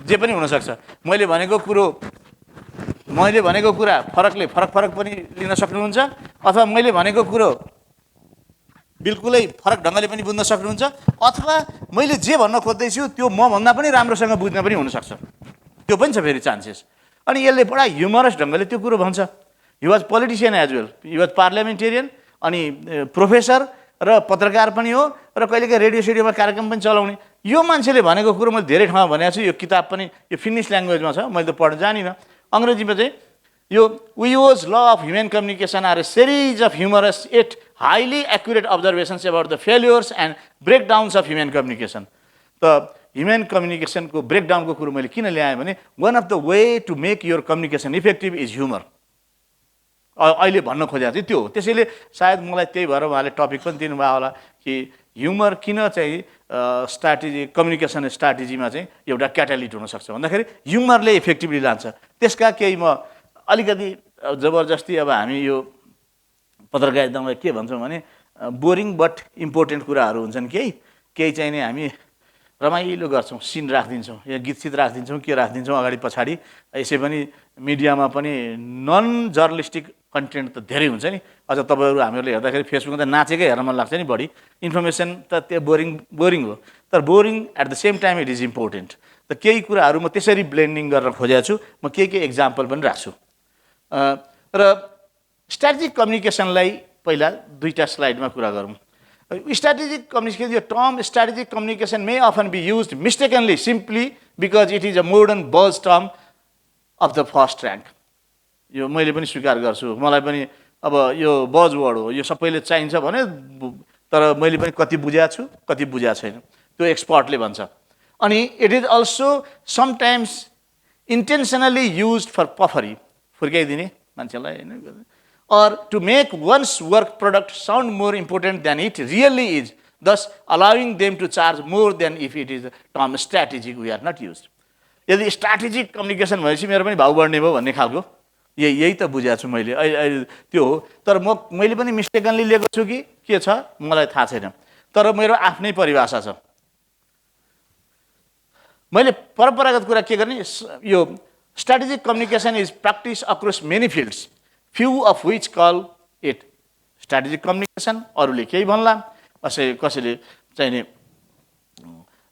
जे पनि हुनसक्छ। मैले भनेको कुरा फरक पनि लिन सक्नुहुन्छ, अथवा मैले भनेको कुरो बिल्कुलै फरक ढङ्गले पनि बुझ्न सक्नुहुन्छ, अथवा मैले जे भन्न खोज्दैछु त्यो मभन्दा पनि राम्रोसँग बुझ्न पनि हुनसक्छ। त्यो पनि छ फेरि चान्सेस। अनि यसले बडा ह्युमरस ढङ्गले त्यो कुरो भन्छ। He was politician as well, he was parliamentarian, अनि प्रोफेसर र पत्रकार पनि हो, र कहिलेकाहीँ रेडियो सेडियोमा कार्यक्रम पनि चलाउने। यो मान्छेले भनेको कुरो मैले धेरै ठाउँमा भनेको छु। यो किताब पनि यो फिनिस ल्याङ्ग्वेजमा छ, मैले त पढ्न जानिनँ। अङ्ग्रेजीमा चाहिँ यो Weyo's Law of Human Communication are a series of humorous yet highly accurate observations about the failures and breakdowns of human communication. The human communication को breakdown को कुरो मैले किन ल्याएँ भने one of the way to make your communication effective is humor. अहिले भन्न खोजेको चाहिँ त्यो हो। त्यसैले सायद मलाई त्यही भएर उहाँले टपिक पनि दिनुभयो होला कि ह्युमर किन चाहिँ स्ट्राटेजी कम्युनिकेसन स्ट्राटेजीमा चाहिँ एउटा क्याटालिट हुनसक्छ भन्दाखेरि ह्युमरले इफेक्टिभली लान्छ। त्यसका केही म अलिकति जबरजस्ती अब हामी यो पत्रकारितामा के भन्छौँ भने बोरिङ बट इम्पोर्टेन्ट कुराहरू हुन्छन्, केही चाहिँ नि हामी रमाइलो गर्छौँ, सिन राखिदिन्छौँ, या गीतसित राखिदिन्छौँ, के राखिदिन्छौँ अगाडि पछाडि। यसै पनि मिडियामा पनि नन जर्नलिस्टिक कन्टेन्ट त धेरै हुन्छ नि। अझ तपाईँहरू हामीहरूले हेर्दाखेरि फेसबुकमा त नाचेकै हेर्न मन लाग्छ नि बढी। इन्फर्मेसन त त्यो बोरिङ हो, तर boring at the same time it is important. त केही कुराहरू म त्यसरी ब्लेन्डिङ गरेर खोजेको छु। म केही एक्जाम्पल पनि राख्छु। र स्ट्राटेजिक कम्युनिकेसनलाई पहिला दुईटा स्लाइडमा कुरा गरौँ। Strategic communication, your term strategic communication may often be used mistakenly simply because it is a modern buzz term of the first rank. यो मैले पनि स्वीकार गर्छु, मलाई पनि अब यो बजवर्ड हो, यो सबैले चाहिन्छ भने, तर मैले पनि कति बुझाएको छु कति बुझाएको छैन, त्यो एक्सपर्टले भन्छ। अनि it is also sometimes intentionally use for puffery, फुर्काइदिने मान्छेलाई होइन, or to make one's work product sound more important than it really is, thus allowing them to charge more than if it is a term strategic we are not used। यदि स्ट्राटेजिक कम्युनिकेसन भएपछि मेरो पनि भाउ बढ्ने भयो भन्ने खालको यही त बुझाएको छु मैले अहिले त्यो हो। तर मैले पनि मिस्टेकनली लिएको छु कि के छ मलाई थाहा छैन, तर मेरो आफ्नै परिभाषा छ। मैले परम्परागत कुरा के गर्ने, यो strategic communication is practice across many fields, few of which call it strategic communication, अरूले केही भन्ला, कसैले चाहिने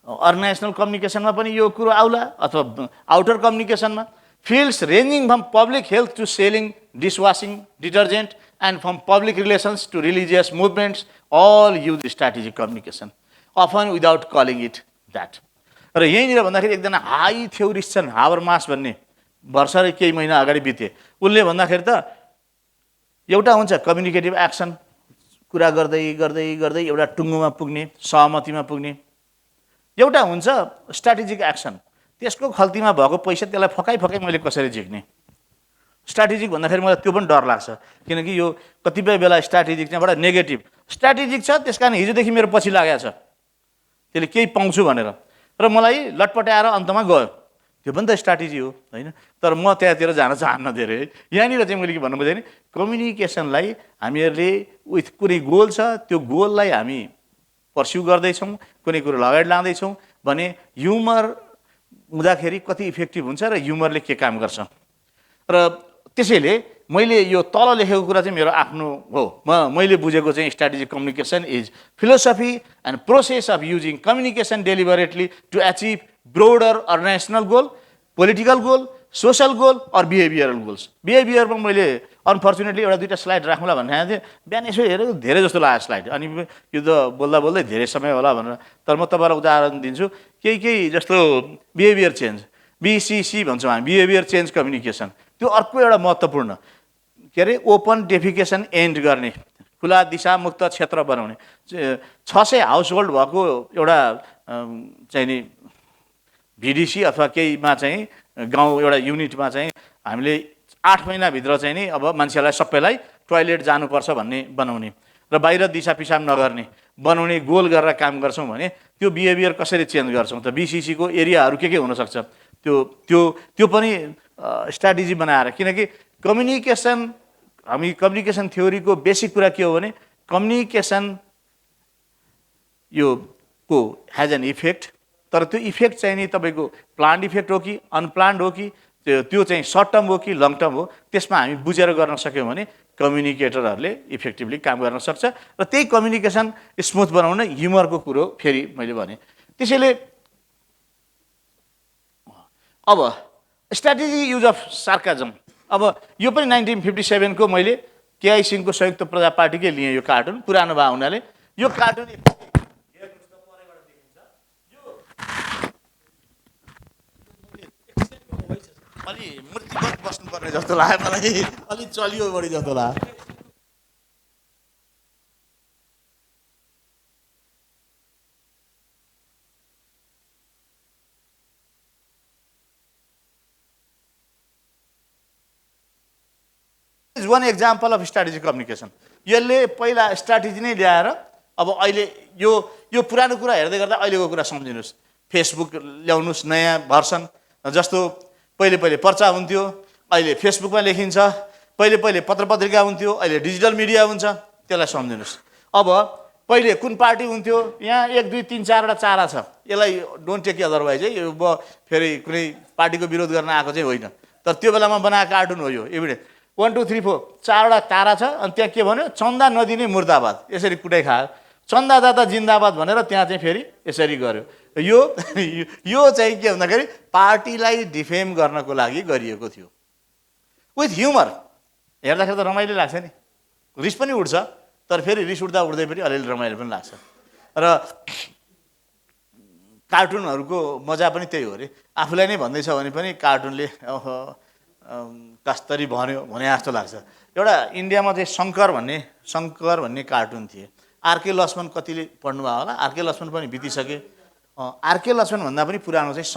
अर्गनाइजेसनल कम्युनिकेसनमा पनि यो कुरो आउला, अथवा आउटर कम्युनिकेसनमा। Fields ranging from public health to selling dishwashing detergent and from public relations to religious movements all use strategic communication, often without calling it that. र यहीँनिर भन्दाखेरि एकजना हाई थ्योरिस्ट छन्, हाबरमास भन्ने, भर्खरै केही महिना अगाडि बिते, उनले भन्दाखेरि त एउटा हुन्छ कम्युनिकेटिभ एक्सन, कुरा गर्दै गर्दै गर्दै एउटा टुङ्गोमा पुग्ने, सहमतिमा पुग्ने। एउटा हुन्छ स्ट्राटेजिक एक्सन, त्यसको खल्तीमा भएको पैसा त्यसलाई फकाइ मैले कसरी झिक्ने। स्ट्राटेजिक भन्दाखेरि मलाई त्यो पनि डर लाग्छ, किनकि यो कतिपय बेला स्ट्राटेजिक चाहिँ एउटा नेगेटिभ स्ट्राटेजिक छ, त्यस कारण हिजोदेखि मेरो पछि लागेको छ त्यसले केही पाउँछु भनेर, र मलाई लटपटाएर अन्तमा गयो, त्यो पनि त स्ट्राटेजी हो होइन। तर म त्यहाँतिर जान चाहन्न धेरै है। यहाँनिर चाहिँ मैले के भन्नु खोजेँ भने, कम्युनिकेसनलाई हामीहरूले विथ कुनै गोल छ, त्यो गोललाई हामी पर्स्यु गर्दैछौँ, कुनै कुरो अगाडि लाँदैछौँ भने ह्युमर हुँदाखेरि कति इफेक्टिभ हुन्छ र ह्युमरले के काम गर्छ। र त्यसैले मैले यो तल लेखेको कुरा चाहिँ मेरो आफ्नो हो, मैले बुझेको चाहिँ strategic communication is philosophy and process of using communication deliberately to achieve broader organisational goal, political goal, social goal or behavioural goals. बिहेभियरमा मैले अनफर्चुनेटली एउटा दुईवटा स्लाइड राख्नुला भनेर थिएँ, बिहान यसो हेरेको धेरै जस्तो लाग्यो स्लाइड, अनि यो त बोल्दा बोल्दै धेरै समय होला भनेर। तर म तपाईँलाई उदाहरण दिन्छु, केही जस्तो बिहेभियर चेन्ज, बिसिसी भन्छौँ हामी, बिहेभियर चेन्ज कम्युनिकेसन, त्यो अर्को एउटा महत्त्वपूर्ण के अरे ओपन डेफिकेसन एन्ड गर्ने, खुला दिशामुक्त क्षेत्र बनाउने। 600 हाउस होल्ड भएको एउटा चाहिँ नि भिडिसी अथवा केहीमा चाहिँ गाउँ एउटा युनिटमा चाहिँ हामीले 8 महिनाभित्र चाहिँ नि अब मान्छेलाई सबैलाई टोयलेट जानुपर्छ भन्ने बनाउने र बाहिर दिशा पिसाब नगर्ने बनाउने गोल गरेर काम गर्छौँ भने त्यो बिहेभियर कसरी चेन्ज गर्छौँ त, बिसिसीको एरियाहरू के हुनसक्छ, त्यो पनि स्ट्राटेजी बनाएर। किनकि कम्युनिकेसन, हामी कम्युनिकेसन थ्योरीको बेसिक कुरा के हो भने, कम्युनिकेसन यो को हेज एन इफेक्ट, तर त्यो इफेक्ट चाहिँ नि तपाईँको प्लान्ड इफेक्ट हो कि अनप्लान्ड हो कि त्यो चाहिँ सर्ट टर्म हो कि लङ टर्म हो, त्यसमा हामी बुझेर गर्न सक्यौँ भने कम्युनिकेटरहरूले इफेक्टिभली काम गर्न सक्छ। र त्यही कम्युनिकेसन स्मुथ बनाउन ह्युमरको कुरो फेरि मैले भने। त्यसैले अब स्ट्राटेजी युज अफ सार्काजम, अब यो पनि 1957 को मैले केआई सिंहको संयुक्त प्रजा पार्टीकै लिएँ। यो कार्टुन पुरानो भए हुनाले यो कार्टुन अलि मूर्तिगत बस्नुपर्ने जस्तो लाग्यो मलाई, अलि चलियो बढी जस्तो लाग्यो। Is one example of strategic communication. यसले पहिला स्ट्राटेजी नै ल्याएर अब अहिले यो पुरानो कुरा हेर्दै गर्दा अहिलेको कुरा सम्झिनुहोस्। फेसबुक ल्याउनुहोस् नयाँ भर्सन, जस्तो पहिले पर्चा हुन्थ्यो, अहिले फेसबुकमा लेखिन्छ, पहिले पत्र पत्रिका हुन्थ्यो, अहिले डिजिटल मिडिया हुन्छ, त्यसलाई सम्झिनुहोस्। अब पहिले कुन पार्टी हुन्थ्यो, यहाँ 1 2 3 4 वटा चारा छ, यसलाई डोन्ट टेक अदरवाइज है, यो फेरि कुनै पार्टीको विरोध गर्न आएको चाहिँ होइन, तर त्यो बेलामा बनाएको कार्टुन हो यो एभिडेन्स। 1 2 3 4 4 वटा तारा छ, अनि त्यहाँ के भन्यो, चन्दा नदिने मुर्दाबाद, यसरी कुटाइ खायो, चन्दादाता जिन्दाबाद भनेर त्यहाँ चाहिँ फेरि यसरी गर्यो। यो चाहिँ के भन्दाखेरि पार्टीलाई डिफेम गर्नको लागि गरिएको थियो विथ ह्युमर। हेर्दाखेरि त रमाइलो लाग्छ नि, रिस पनि उठ्छ, तर फेरि रिस उठ्दा उठ्दै पनि अलिअलि रमाइलो पनि लाग्छ। र कार्टुनहरूको मजा पनि त्यही हो अरे, आफूलाई नै भन्दैछ भने पनि कार्टुनले ओहो कस्तरी भन्यो भने जस्तो लाग्छ। एउटा इन्डियामा चाहिँ शङ्कर भन्ने कार्टुन थिए। आरके लक्ष्मण कतिले पढ्नुभयो होला? आरके लक्ष्मण पनि बितिसके। आरके लक्ष्मण भन्दा पनि पुरानो चाहिँ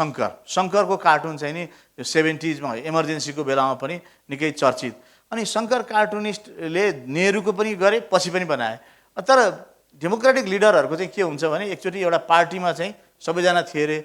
शङ्करको कार्टुन चाहिँ नि यो 70sमा इमर्जेन्सीको बेलामा पनि निकै चर्चित। अनि शङ्कर कार्टुनिस्टले नेहरूको पनि गरे, पछि पनि बनाए। तर डेमोक्रेटिक लिडरहरूको चाहिँ के हुन्छ भने एकचोटि एउटा पार्टीमा चाहिँ सबैजना थिए अरे,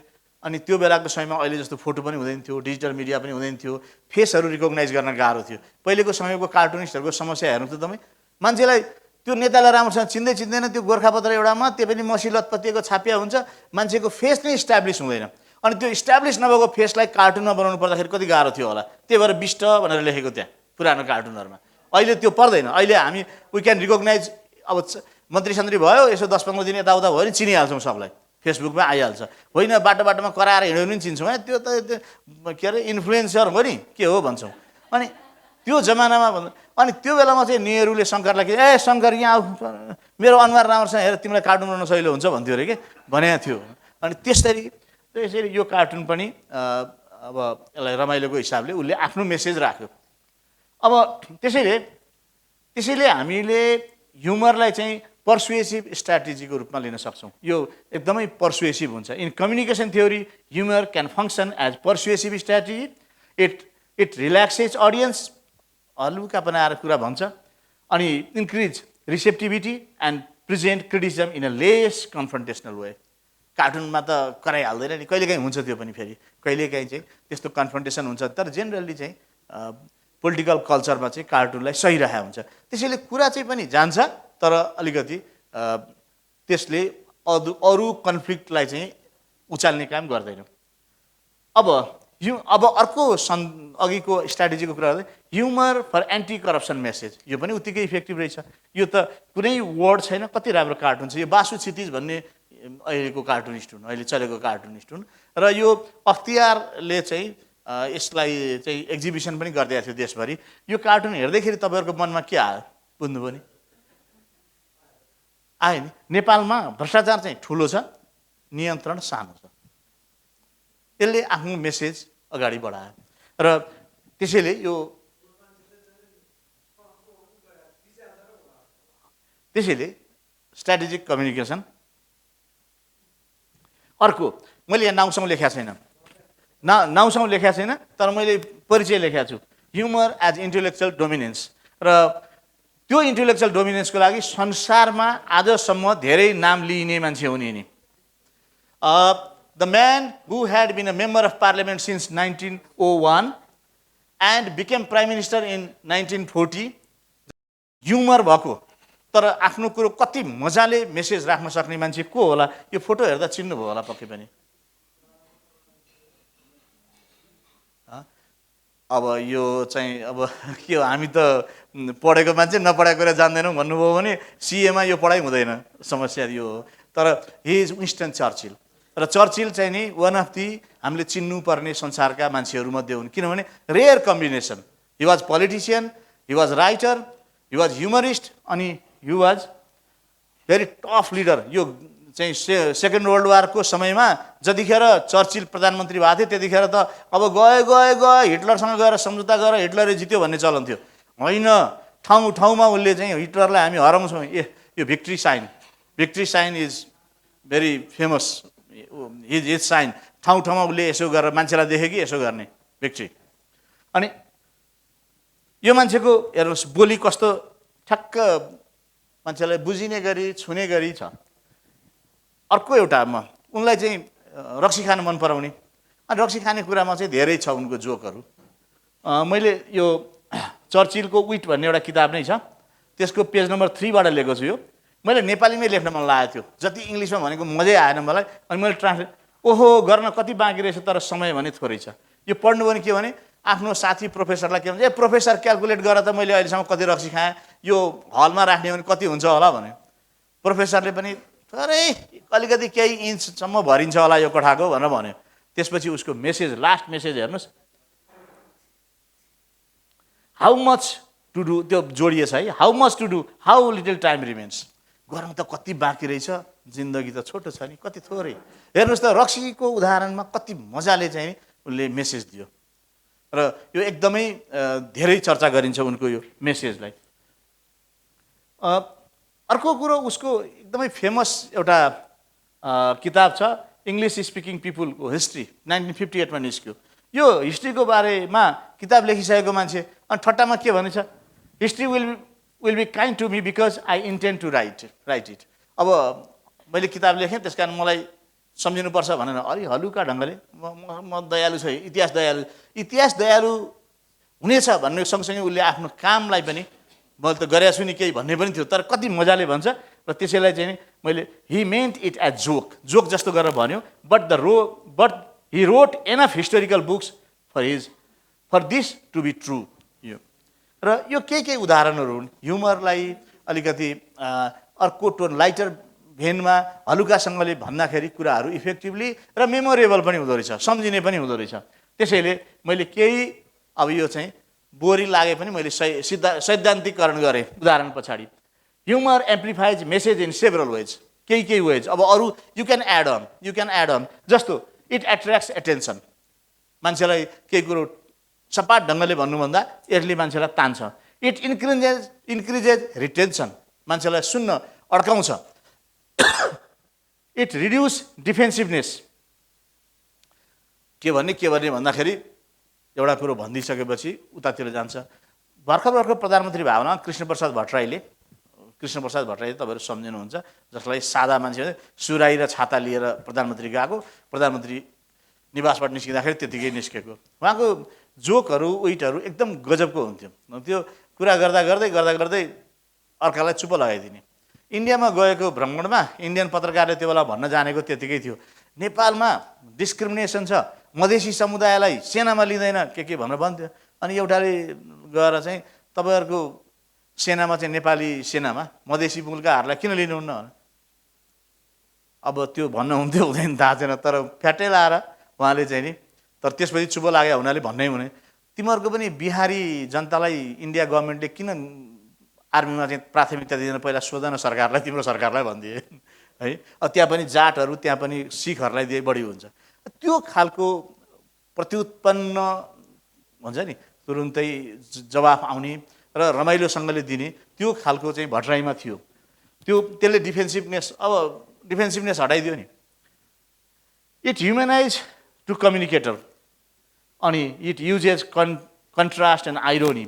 अनि त्यो बेलाको समयमा अहिले जस्तो फोटो पनि हुँदैन थियो, डिजिटल मिडिया पनि हुँदैन थियो, फेसहरू रिकगनाइज गर्न गाह्रो थियो। पहिलेको समयको कार्टुनिस्टहरूको समस्या हेर्नु त तपाईँ, मान्छेलाई त्यो नेतालाई राम्रोसँग चिन्दैन, त्यो गोर्खापत्र एउटामा त्यो पनि मसी लतपतिएको छापिया हुन्छ, मान्छेको फेस नै इस्टाब्लिस हुँदैन। अनि त्यो इस्टाब्लिस नभएको फेसलाई कार्टुनमा बनाउनु पर्दाखेरि कति गाह्रो थियो होला। त्यही भएर बिष्ट भनेर लेखेको त्यहाँ पुरानो कार्टुनहरूमा। अहिले त्यो पर्दैन। अहिले हामी वी क्यान रिकगनाइज। अब मन्त्री सन्त्री भयो, यसो 10-15 दिन यताउता भयो भने चिनिहाल्छौँ, सबलाई फेसबुकमा आइहाल्छ। होइन बाटोमा कराएर हिँड्यो भने चिन्छौँ, त्यो त के अरे इन्फ्लुएन्सर हो नि, के हो भन्छौँ। अनि त्यो जमानामा अनि त्यो बेलामा चाहिँ नेहरूले शङ्करलाई के शङ्कर यहाँ आऊ, मेरो अनुहार राम्रोसँग हेर, तिमीलाई कार्टुन बनाउन सजिलो हुन्छ भन्थ्यो अरे के भनेको थियो। अनि त्यसरी यो कार्टुन पनि अब यसलाई रमाइलोको हिसाबले उसले आफ्नो मेसेज राख्यो। अब त्यसैले हामीले ह्युमरलाई चाहिँ पर्सुएसिभ स्ट्राटेजीको रूपमा लिन सक्छौँ। यो एकदमै पर्सुएसिभ हुन्छ। In communication theory humour can function as persuasive strategy. It relaxes audience, हलुका बनाएर कुरा भन्छ, अनि increase receptivity and present criticism in a less confrontational way. कार्टुनमा त कराइहाल्दैन नि, कहिलेकाहीँ हुन्छ त्यो पनि, फेरि कहिलेकाहीँ चाहिँ त्यस्तो कन्फ्रन्टेसन हुन्छ। तर जेनरली चाहिँ पोलिटिकल कल्चरमा चाहिँ कार्टुनलाई सही राखेको हुन्छ। त्यसैले कुरा चाहिँ पनि जान्छ, तर अलिकति त्यसले अरू कन्फ्लिक्टलाई चाहिँ उचाल्ने काम गर्दैन। अब अर्को अघिको स्ट्राटेजीको कुरा गर्दै humour for anti corruption message, यो पनि उत्तिकै इफेक्टिभ रहेछ। यो त कुनै वर्ड छैन, कति राम्रो कार्टुन छ यो। बासु क्षितिज भन्ने अहिलेको कार्टुनिस्ट हुन्, अहिले चलेको कार्टुनिस्ट हुन्, र यो अख्तियारले चाहिँ यसलाई चाहिँ एक्जिबिसन पनि गरिदिएको थियो देशभरि। यो कार्टुन हेर्दैखेरि तपाईँहरूको मनमा के आयो बुझ्नुभयो नि? आयो नि। नेपालमा भ्रष्टाचार चाहिँ ठुलो छ, नियन्त्रण सानो छ। यसले आफ्नो मेसेज अगाडि बढायो र त्यसैले स्ट्राटेजिक कम्युनिकेसन। अर्को मैले यहाँ नाउँसँग लेखेको छैन, नाउँसँग लेखेको छैन, तर मैले परिचय लेखेको छु, ह्युमर एज इन्टेलेक्चुअल डोमिनेन्स। र त्यो इन्टेलेक्चुअल डोमिनेन्सको लागि संसारमा आजसम्म धेरै नाम लिइने मान्छे हुने नि। The man who had been a member of parliament since 1901 and became prime minister in 1940, humour भएको तर आफ्नो कुरो कति मजाले मेसेज राख्न सक्ने मान्छे को होला? यो फोटो हेर्दा चिन्नुभयो होला पक्कै पनि। अब यो चाहिँ अब के हो, हामी त पढेको मान्छे नपढेको कुरा जान्दैनौँ भन्नुभयो भने सिएमा यो पढाइ हुँदैन, समस्या यो हो। तर हि इज विन्स्टन चर्चिल, र चर्चिल चाहिँ नि वान अफ दि हामीले चिन्नुपर्ने संसारका मान्छेहरूमध्ये हुन्, किनभने rare combination. He was politician, he was writer, he was humorist, अनि he was very tough leader. यो चाहिँ सेकेन्ड वर्ल्ड वारको समयमा जतिखेर चर्चिल प्रधानमन्त्री भएको थियो त्यतिखेर त अब गए हिटलरसँग गएर सम्झौता गरेर हिटलरले जित्यो भन्ने चलन थियो। होइन, ठाउँमा उसले चाहिँ हिटलरलाई हामी हराउँछौँ, यो victory sign is very famous, his sign. ठाउँमा उसले यसो गरेर मान्छेलाई देख्यो कि यसो गर्ने भिक्ट्री। अनि यो मान्छेको हेर्नुहोस् बोली कस्तो ठ्याक्क मान्छेलाई बुझिने गरी छुने गरी छ। अर्को एउटा उनलाई चाहिँ रक्सी खान मन पराउने, अनि रक्सी खाने कुरामा चाहिँ धेरै छ उनको जोकहरू। मैले यो चर्चिलको विट भन्ने एउटा किताब नै छ, त्यसको पेज नम्बर 3बाट लिएको छु। यो मैले नेपालीमै लेख्न मन लागेको थियो, जति इङ्ग्लिसमा भनेको मजै आएन मलाई। अनि मैले ट्रान्सलेट गर्न कति बाँकी रहेछ, तर समय भने थोरै छ। यो पढ्नु भने के भने आफ्नो साथी प्रोफेसरलाई के भन्छ, प्रोफेसर क्यालकुलेट गरेर त मैले अहिलेसम्म कति रक्सी खाएँ, यो हलमा राख्ने भने कति हुन्छ होला भने। प्रोफेसरले पनि थोरै अलिकति केही इन्चसम्म भरिन्छ होला यो कोठाको भनेर भन्यो। त्यसपछि उसको मेसेज, लास्ट मेसेज हेर्नुहोस्, हाउ मच टु डु, त्यो जोडिएछ है, how much to do, how little time remains. गर्नु त कति बाँकी रहेछ, जिन्दगी त छोटो छ नि, कति थोरै। हेर्नुहोस् त रक्सीको उदाहरणमा कति मजाले चाहिँ उसले मेसेज दियो। र यो एकदमै धेरै चर्चा गरिन्छ उनको यो मेसेजलाई। अर्को कुरो उसको एकदमै फेमस एउटा किताब छ इङ्ग्लिस स्पिकिङ पिपुलको हिस्ट्री 1958 मा निस्क्यो। यो हिस्ट्रीको बारेमा किताब लेखिसकेको मान्छे अनि ठट्टामा के भनेछ, history will be kind to me because I intend to write it. अब मैले किताब लेखेँ त्यस कारण मलाई सम्झिनुपर्छ भनेर अलि हलुका ढङ्गले म दयालु छु, इतिहास दयालु हुनेछ भन्ने सँगसँगै उसले आफ्नो कामलाई पनि मैले त गरेको छु नि केही भन्ने पनि थियो, तर कति मजाले भन्छ र त्यसैलाई चाहिँ मैले he meant it as joke जस्तो गरेर भन्यो। But he wrote enough historical books for this to be true. यो र यो केही उदाहरणहरू हुन् ह्युमरलाई अलिकति अर्को टोन लाइटर भेनमा हलुकासँगले भन्दाखेरि कुराहरू इफेक्टिभली र मेमोरेबल पनि हुँदो रहेछ, सम्झिने पनि हुँदो रहेछ। त्यसैले मैले केही अब यो चाहिँ बोरी लागे पनि मैले सैद्धान्तिकरण गरेँ उदाहरण पछाडि। Humour amplifies message in several ways, केही वेज। अब अरू यु क्यान एड अन जस्तो इट एट्र्याक्ट्स एटेन्सन, मान्छेलाई केही कुरो सपाट ढङ्गले भन्नुभन्दा यसले मान्छेलाई तान्छ। इट इन्क्रिजेज रिटेन्सन, मान्छेलाई सुन्न अड्काउँछ। इट रिड्युस डिफेन्सिभनेस, के भन्ने भन्दाखेरि एउटा कुरो भनिदिइसकेपछि उतातिर जान्छ। भर्खर प्रधानमन्त्री भावना कृष्णप्रसाद भट्टराईले तपाईँहरू सम्झिनुहुन्छ, जसलाई सादा मान्छे सुराई र छाता लिएर प्रधानमन्त्री गएको, प्रधानमन्त्री निवासबाट निस्किँदाखेरि त्यतिकै निस्केको। उहाँको जोकहरू उइटहरू एकदम गजबको हुन्थ्यो। त्यो कुरा गर्दै अर्कालाई चुप लगाइदिने। इन्डियामा गएको भ्रमणमा इन्डियन पत्रकारले त्यो बेला भन्न जानेको त्यतिकै थियो, नेपालमा डिस्क्रिमिनेसन छ, मधेसी समुदायलाई सेनामा लिँदैन के भनेर भन्थ्यो। अनि एउटाले गएर चाहिँ तपाईँहरूको सेनामा चाहिँ नेपाली सेनामा मधेसी मुलकाहरूलाई किन लिनुहुन्न भने अब त्यो भन्नुहुन्थ्यो हुँदैन थाहा छैन, तर फ्याटै लाएर उहाँले चाहिँ नि, तर त्यसपछि चुप लाग्यो हुनाले भन्नै हुने, तिमीहरूको पनि बिहारी जनतालाई इन्डिया गभर्मेन्टले किन आर्मीमा चाहिँ प्राथमिकता दिँदैन, पहिला सोधन सरकारलाई, तिम्रो सरकारलाई भनिदिए है। अब त्यहाँ पनि जाटहरू, त्यहाँ पनि सिखहरूलाई दिए बढी हुन्छ। त्यो खालको प्रत्युत्पन्न हुन्छ नि, तुरुन्तै जवाफ आउने र रमाइलोसँगले दिने, त्यो खालको चाहिँ भट्टराईमा थियो। त्यसले डिफेन्सिभनेस हटाइदियो नि। इट ह्युमनाइज टु कम्युनिकेटर, अनि it usages contrast and irony,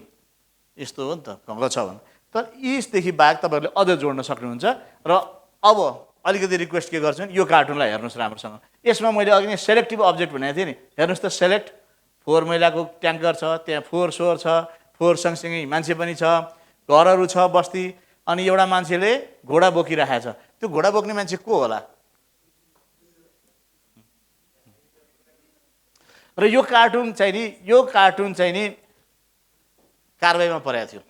यस्तो हो नि त ढङ्ग छ भने। तर यसदेखि बाहेक तपाईँहरूले अझ जोड्न सक्नुहुन्छ। र अब अलिकति रिक्वेस्ट के गर्छु नि, यो कार्टुनलाई हेर्नुहोस् राम्रोसँग। यसमा मैले अघि नै सेलेक्टिभ अब्जेक्ट भनेको थिएँ नि, हेर्नुहोस् त, सेलेक्ट 4 मैलाको ट्याङ्कर छ, त्यहाँ 4 सोर छ, 4 सँगसँगै मान्छे पनि छ, घरहरू छ, बस्ती, अनि एउटा मान्छेले घोडा बोकिरहेको छ। त्यो घोडा बोक्ने मान्छे को होला? र यो कार्टुन चाहिँ नि कारबाहीमा परेको थियो।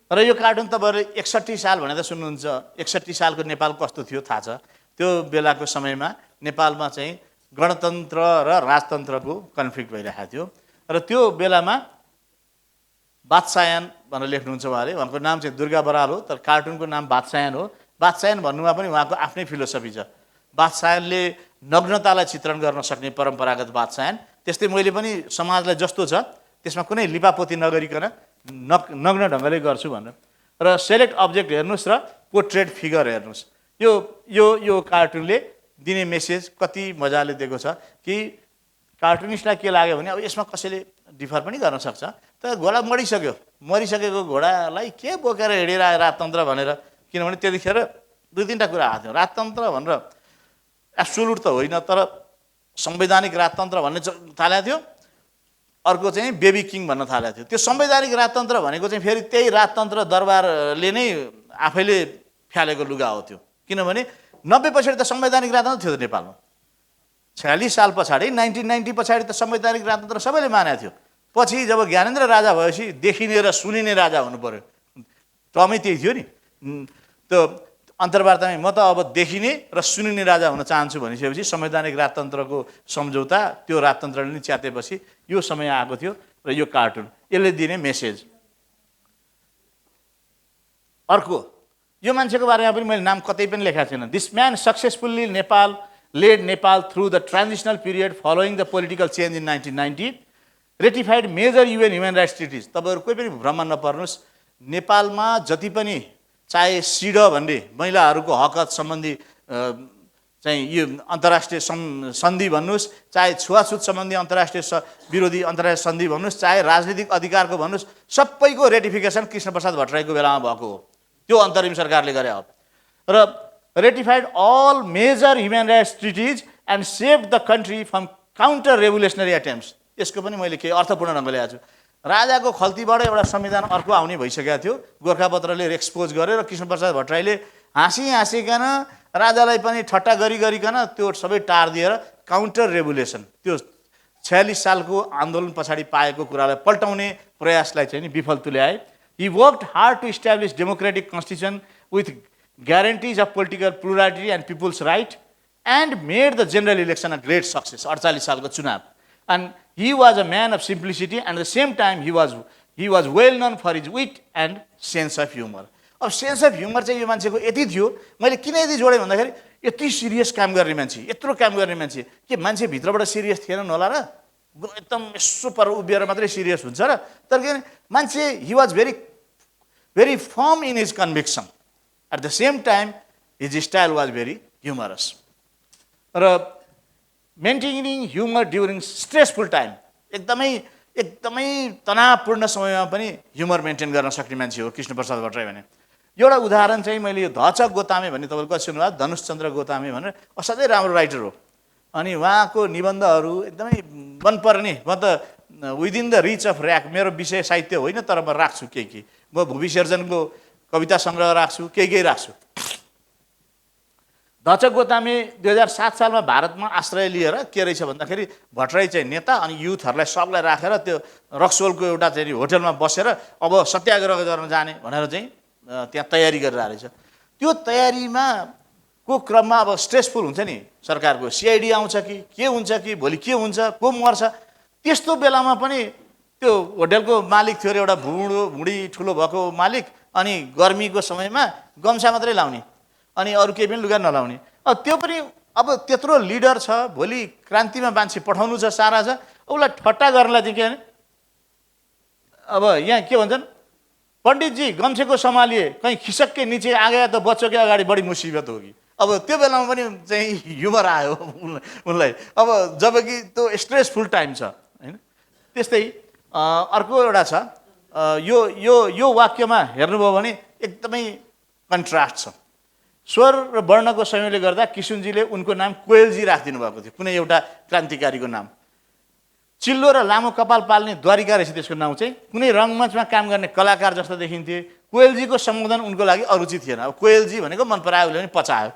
र यो कार्टुन तपाईँहरूले 61 साल भनेर सुन्नुहुन्छ। 61 सालको नेपाल कस्तो थियो थाहा छ? त्यो बेलाको समयमा नेपालमा चाहिँ गणतन्त्र र राजतन्त्रको कन्फ्लिक्ट भइरहेको थियो। र त्यो बेलामा बादशाहन भनेर लेख्नुहुन्छ उहाँले, उहाँको नाम चाहिँ दुर्गा बराल हो, तर कार्टुनको नाम बादशाहन हो। बादशाहन भन्नुमा पनि उहाँको आफ्नै फिलोसफी छ। बादशाहनले नग्नतालाई चित्रण गर्न सक्ने परम्परागत बादशाहन, त्यस्तै मैले पनि समाजलाई जस्तो छ त्यसमा कुनै लिपापोती नगरिकन नग्न ढङ्गले गर्छु भनेर। र सेलेक्ट अब्जेक्ट हेर्नुहोस् र पोर्ट्रेट फिगर हेर्नुहोस्। यो कार्टुनले दिने मेसेज कति मजाले दिएको छ कि कार्टुनिस्टलाई के लाग्यो भने अब यसमा कसैले डिफर पनि गर्न सक्छ, तर घोडा मरिसकेको घोडालाई के बोकेर हिँडिरह्यो राजतन्त्र भनेर, किनभने त्यतिखेर 2-3टा कुरा आएको थियो। राजतन्त्र भनेर एब्सोल्युट त होइन, तर संवैधानिक राजतन्त्र भन्ने थालेको थियो। अर्को चाहिँ बेबी किङ भन्न थालेको थियो। त्यो संवैधानिक राजतन्त्र भनेको चाहिँ फेरि त्यही राजतन्त्र दरबारले नै आफैले फ्यालेको लुगा हो त्यो, किनभने 90 पछाडि त संवैधानिक राजतन्त्र थियो त नेपालमा। 46 साल पछाडि 1990 पछाडि त संवैधानिक राजतन्त्र सबैले मानेको थियो। पछि जब ज्ञानेन्द्र राजा भएपछि देखिने र सुनिने राजा हुनु पर्यो, टर्मै त्यही थियो नि। त्यो अन्तर्वार्तामै म त अब देखिने र सुनिने राजा हुन चाहन्छु भनिसकेपछि संवैधानिक राजतन्त्रको सम्झौता त्यो राजतन्त्रले नै च्यातेपछि यो समय आएको थियो। र यो कार्टुन यसले दिने मेसेज। अर्को, यो मान्छेको बारेमा पनि मैले नाम कतै पनि लेखेको छैन। This man successfully led Nepal through the transitional period following the political change in 1990। Ratified major UN human rights treaties. तपाईँहरू कोही पनि भ्रममा नपर्नुहोस्, नेपालमा जति पनि चाहे सिड भन्ने महिलाहरूको हक सम्बन्धी चाहिँ यो अन्तर्राष्ट्रिय सन्धि भन्नुहोस्, चाहे छुवाछुत सम्बन्धी अन्तर्राष्ट्रिय विरोधी अन्तर्राष्ट्रिय सन्धि भन्नुहोस्, चाहे राजनीतिक अधिकारको भन्नुहोस्, सबैको रेटिफिकेसन कृष्णप्रसाद भट्टराईको बेलामा भएको हो। त्यो अन्तरिम सरकारले गरे हो। र ratified all major human rights treaties and save the country from counter revolutionary attempts. यसको पनि मैले केही अर्थपूर्ण ढङ्गले ल्याएको छु। राजाको खल्तीबाट एउटा संविधान अर्को आउने भइसकेको थियो, गोर्खापत्रले एक्सपोज गर्यो र कृष्णप्रसाद भट्टराईले हाँसिकन राजालाई पनि ठट्टा गरिकन त्यो सबै टारिदिएर काउन्टर रेभोल्युसन, त्यो 46 सालको आन्दोलन पछाडि पाएको कुरालाई पल्टाउने प्रयासलाई चाहिँ नि विफल तुल्याए। He worked hard to establish democratic constitution with guarantees of political plurality and people's right and made the general election a great success. 48 सालको चुनाव। And he was a man of simplicity and at the same time he was well known for his wit and sense of humor. अब सेन्स अफ ह्युमर चाहिँ यो मान्छेको यति थियो, मैले किन यति जोडेँ भन्दाखेरि यति सिरियस काम गर्ने मान्छे, यत्रो काम गर्ने मान्छे, के मान्छे भित्रबाट सिरियस थिएनन् होला र? एकदम यसो पर उभिएर मात्रै सिरियस हुन्छ र? तर के मान्छे he was very firm in his conviction, at the same time his style was very humorous. र maintaining humour during stressful time, एकदमै तनावपूर्ण समयमा पनि ह्युमर मेन्टेन गर्न सक्ने मान्छे हो कृष्णप्रसाद भट्टराई भने। एउटा उदाहरण चाहिँ मैले यो धचक गोतामे भन्ने तपाईँले कति सुन्नुभयो, धनुषचन्द्र गोतामे भनेर असाध्यै राम्रो राइटर हो। अनि उहाँको निबन्धहरू एकदमै मनपर्ने, म त within the rich of rack, मेरो विषय साहित्य होइन तर म राख्छु केही, म भुवी शेरजनको कविता सङ्ग्रह राख्छु, केही राख्छु। धचक गोतामे 2007 सालमा भारतमा आश्रय लिएर के रहेछ भन्दाखेरि भट्टराई चाहिँ नेता अनि युथहरूलाई सबलाई राखेर त्यो रक्सोलको एउटा चाहिँ होटलमा बसेर अब सत्याग्रह गर्न जाने भनेर चाहिँ त्यहाँ तयारी गरेर रहेछ। त्यो तयारीमा को क्रममा अब स्ट्रेसफुल हुन्छ नि, सरकारको सिआइडी आउँछ कि के हुन्छ कि भोलि के हुन्छ, को मर्छ, त्यस्तो बेलामा पनि त्यो होटलको मालिक थियो एउटा भुँडी ठुलो भएको मालिक, अनि गर्मीको समयमा गम्छा मात्रै लाउने अनि अरू केही पनि लुगा नलाउने। अब त्यो पनि अब त्यत्रो लिडर छ, भोलि क्रान्तिमा मान्छे पठाउनु छ, सारा छ, उसलाई ठट्टा गर्नलाई चाहिँ के भने अब यहाँ के भन्छन्, पण्डितजी गम्छेको सम्हालिए कहीँ खिसक्के निचे आ गया त बच्चों के अगाडि बढी मुसिबत होगी। अब त्यो बेलामा पनि चाहिँ ह्युमर आयो उनलाई, अब जबकि त्यो स्ट्रेसफुल टाइम छ होइन। त्यस्तै अर्को एउटा छ, यो वाक्यमा हेर्नुभयो भने एकदमै कन्ट्रास्ट छ। स्वर र वर्णको संयोगले गर्दा किशुनजीले उनको नाम कोयलजी राखिदिनु भएको थियो, कुनै एउटा क्रान्तिकारीको नाम। चिल्लो र लामो कपाल पाल्ने द्वारिका रहेछ त्यसको नाउँ चाहिँ, कुनै रङ्गमञ्चमा काम गर्ने कलाकार जस्तो देखिन्थे। कोयलजीको सम्बोधन उनको लागि अरुचि थिएन। अब कोयलजी भनेको मन परायो उसले पनि पचायो।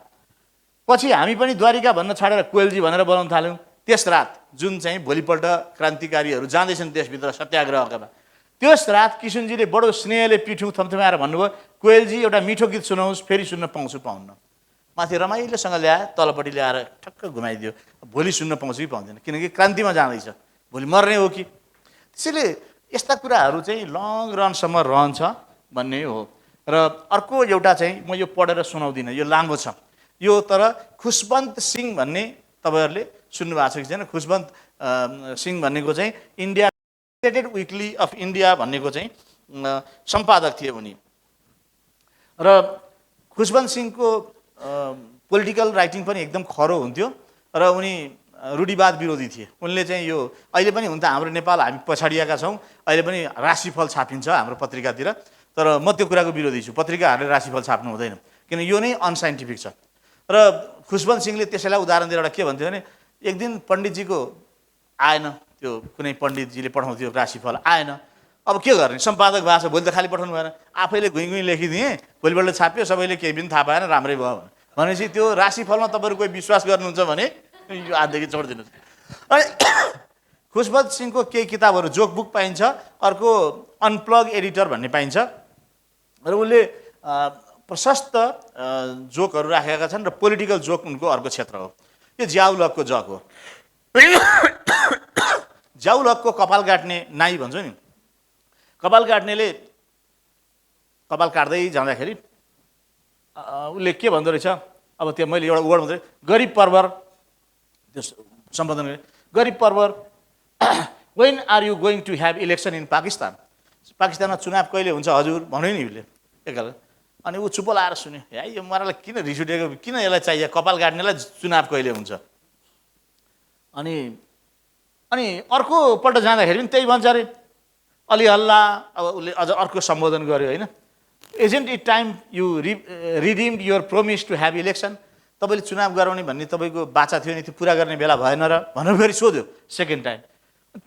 पछि हामी पनि द्वारिका भन्न छाडेर कोयलजी भनेर बोलाउन थाल्यौँ। त्यस रात जुन चाहिँ भोलिपल्ट क्रान्तिकारीहरू जाँदैछन् देशभित्र सत्याग्रहका, त्यस रात किशुनजीले बडो स्नेहले पिठ्यौँ थम्थम्याएर भन्नुभयो, कोयलजी एउटा मिठो गीत सुनाउनुहोस्, फेरि सुन्न पाउन्न। माथि रमाइलोसँग ल्याए, तलपट्टि ल्याएर ठक्क घुमाइदियो, भोलि सुन्न पाउँछु कि पाउँदैन, किनकि क्रान्तिमा जाँदैछ, भोलि मर्ने हो कि। त्यसैले यस्ता कुराहरू चाहिँ लङ रनसम्म रहन्छ भन्ने हो। र अर्को एउटा चाहिँ म यो पढेर सुनाउँदिनँ, यो लामो छ यो, तर खुशवन्त सिंह भन्ने तपाईँहरूले सुन्नुभएको छ कि छैन? खुशवन्त सिंह भन्नेको चाहिँ इन्डिया विकली अफ इन्डिया भन्नेको चाहिँ सम्पादक थिए उनी। र खुशवन्त सिंहको पोलिटिकल राइटिङ पनि एकदम खरो हुन्थ्यो र उनी रूढिवाद विरोधी थिए। उनले चाहिँ यो अहिले पनि हुन त हाम्रो नेपाल हामी पछाडिएका छौँ, अहिले पनि राशिफल छापिन्छ हाम्रो पत्रिकातिर, तर म त्यो कुराको विरोधी छु, पत्रिकाहरूले राशिफल छाप्नु हुँदैन, किन यो नै अनसाइन्टिफिक छ। र खुशवन्त सिंहले त्यसैलाई उदाहरण दिएर एउटा के भन्थ्यो भने, एक दिन पण्डितजीको आएन, त्यो कुनै पण्डितजीले पठाउँथ्यो राशिफल आएन, अब के गर्ने, सम्पादक भएको छ, भोलि त खालि पठाउनु भएन, आफैले घुइँ लेखिदिएँ, भोलिपल्ट छाप्यो, सबैले केही पनि थाहा पाएन, राम्रै भयो भनेपछि त्यो राशिफलमा तपाईँहरू कोही विश्वास गर्नुहुन्छ भने यो आजदेखि छोडिदिनुहोस्। अनि खुशवन्त सिंहको केही किताबहरू जोक बुक पाइन्छ, अर्को अनप्लग एडिटर भन्ने पाइन्छ, र उसले प्रशस्त जोकहरू राखेका छन् र पोलिटिकल जोक उनको अर्को क्षेत्र हो। यो ज्याउलकको जोक हो। ज्याउलकको कपाल काट्ने नाई भन्छ नि, कपाल काट्नेले कपाल काट्दै जाँदाखेरि उसले के भन्दो रहेछ, अब त्यो मैले एउटा वर्ड भन्दै, गरिब परवर, त्यो सम्बोधन गरेँ, गरिब परवर when are you going to have election in Pakistan? पाकिस्तानमा चुनाव कहिले हुन्छ हजुर भन्यो नि उसले एकल। अनि ऊ चुप लाएर सुन्यो, है यो मरालाई किन रिस उठेको, किन यसलाई चाहियो, कपाल काट्नेलाई चुनाव कहिले हुन्छ। अनि अनि अर्कोपल्ट जाँदाखेरि पनि त्यही भन्छ अरे, अलि हल्ला। अब उसले अझ अर्को सम्बोधन गर्यो होइन, agent it time you redeemed your promise to have election? तपाईँले चुनाव गराउने भन्ने तपाईँको बाचा थियो नि, त्यो पुरा गर्ने बेला भएन र भनेर फेरि सोध्यो सेकेन्ड टाइम।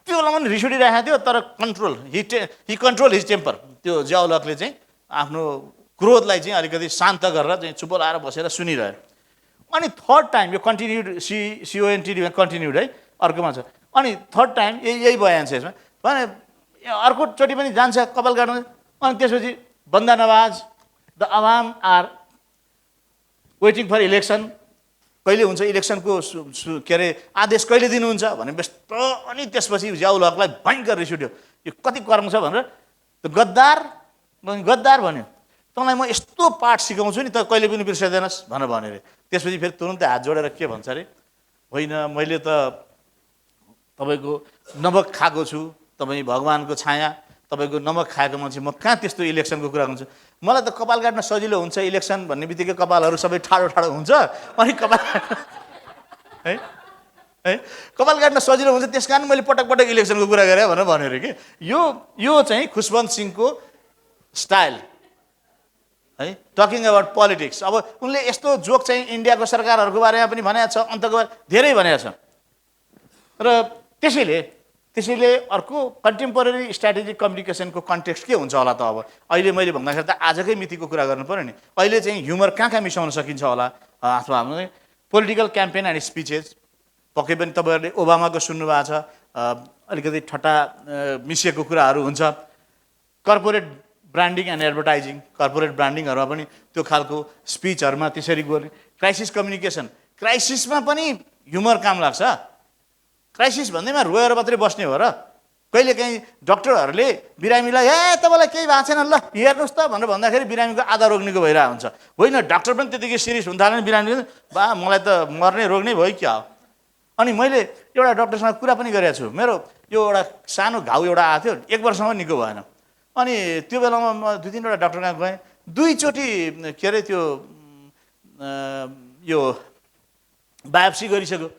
त्यो बेलामा पनि रिस उठिरहेको थियो, तर control he control his temper. त्यो ज्याउलकले चाहिँ आफ्नो क्रोधलाई चाहिँ अलिकति शान्त गरेर चाहिँ चुप लाएर बसेर सुनिरह्यो। अनि थर्ड टाइम यो कन्टिन्युड CONTD कन्टिन्युड है, अर्कोमा छ। अनि थर्ड टाइम यही बयान छ यसमा भने अर्कोचोटि पनि जान्छ कपाल काट्नु। अनि त्यसपछि बन्दा Nawaz the Awam are waiting for election, कहिले हुन्छ इलेक्सनको के अरे आदेश कहिले दिनुहुन्छ भने व्यस्त। अनि त्यसपछि ज्याउलकलाई भयङ्कर रिस उठ्यो, यो कति कर्म छ भनेर त्यो गद्दार भन्यो, तँलाई म यस्तो पाठ सिकाउँछु नि त कहिले पनि बिर्सदैनस् भनेर भन्यो अरे। त्यसपछि फेरि तुरुन्तै हात जोडेर के भन्छ अरे, होइन मैले त तपाईँको नमक खाएको छु, तपाईँ भगवान्को छाया, तपाईँको नमक खाएको मान्छे, म कहाँ त्यस्तो इलेक्सनको कुरा हुन्छ। मलाई त कपाल काट्न सजिलो हुन्छ, इलेक्सन भन्ने बित्तिकै कपालहरू सबै ठाडो ठाडो हुन्छ, अनि कपाल है है कपाल काट्न सजिलो हुन्छ, त्यस कारण मैले पटक पटक इलेक्सनको कुरा गरेँ भनेर भन्यो अरे कि। यो चाहिँ खुशवन्त सिंहको स्टाइल है, टकिङ अबाउट पोलिटिक्स। अब उनले यस्तो जोक चाहिँ इन्डियाको सरकारहरूको बारेमा पनि भनेको छ, अन्तको बारे धेरै भनेको छ। र त्यसैले अर्को कन्टेम्पोरेरी स्ट्राटेजिक कम्युनिकेसनको कन्टेक्स्ट के हुन्छ होला त? अब अहिले मैले भन्दाखेरि त आजकै मितिको कुरा गर्नु पऱ्यो नि। अहिले चाहिँ ह्युमर कहाँ कहाँ मिसाउन सकिन्छ होला? अथवा हाम्रो पोलिटिकल क्याम्पेन एन्ड स्पिचेस पक्कै पनि तपाईँहरूले ओबामाको सुन्नुभएको छ, अलिकति ठट्टा मिसिएको कुराहरू हुन्छ। Corporate branding and advertising, corporate ब्रान्डिङहरूमा पनि त्यो खालको स्पिचहरूमा त्यसरी गर्ने। क्राइसिस कम्युनिकेसन, क्राइसिसमा पनि ह्युमर काम लाग्छ। क्राइसिस भन्दैमा रोएर मात्रै बस्ने हो र? कहिलेकाहीँ डक्टरहरूले बिरामीलाई तपाईँलाई केही भएको छैन ल हेर्नुहोस् त भनेर भन्दाखेरि बिरामीको आधा रोग निको भइरहेको हुन्छ। होइन, डाक्टर पनि त्यतिकै सिरियस हुन थाल्यो नि, बिरामी बा मलाई त मर्ने रोग नै भयो क्या हो। अनि मैले एउटा डक्टरसँग कुरा पनि गरेको छु, मेरो यो एउटा सानो घाउ एउटा आएको थियो, 1 वर्षमा निको भएन। अनि त्यो बेलामा म 2-3वटा डक्टर कहाँ गएँ, 2चोटि के अरे त्यो यो बायोप्सी गरिसक्यो।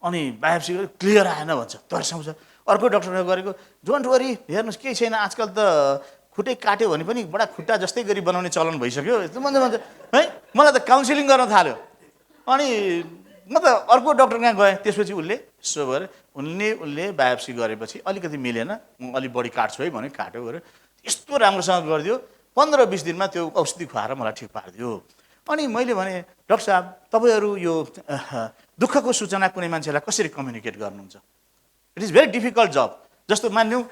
अनि बायोप्सी गरी क्लियर आएन भन्छ, तर्साउँछ। अर्को डक्टरले गरेको, डोन्ट वरी हेर्नुहोस् केही छैन, आजकल त खुट्टै काट्यो भने पनि बडा खुट्टा जस्तै गरी बनाउने चलन भइसक्यो यस्तो भन्छ है। मलाई त काउन्सिलिङ गर्न थाल्यो। अनि म त अर्को डक्टर कहाँ गएँ, त्यसपछि उसले यसो गरे, उसले बायोप्सी गरेपछि अलिकति मिलेन, म अलि बढी काट्छु है भने काट्यो गऱ्यो, यस्तो राम्रोसँग गरिदियो, 15-20 दिनमा त्यो औषधि खुवाएर मलाई ठिक पारिदियो। अनि मैले भने डाक्टर साहब तपाईँहरू यो दुःखको सूचना कुनै मान्छेलाई कसरी कम्युनिकेट गर्नुहुन्छ? इट इज भेरी डिफिकल्ट जब। जस्तो मान्यौँ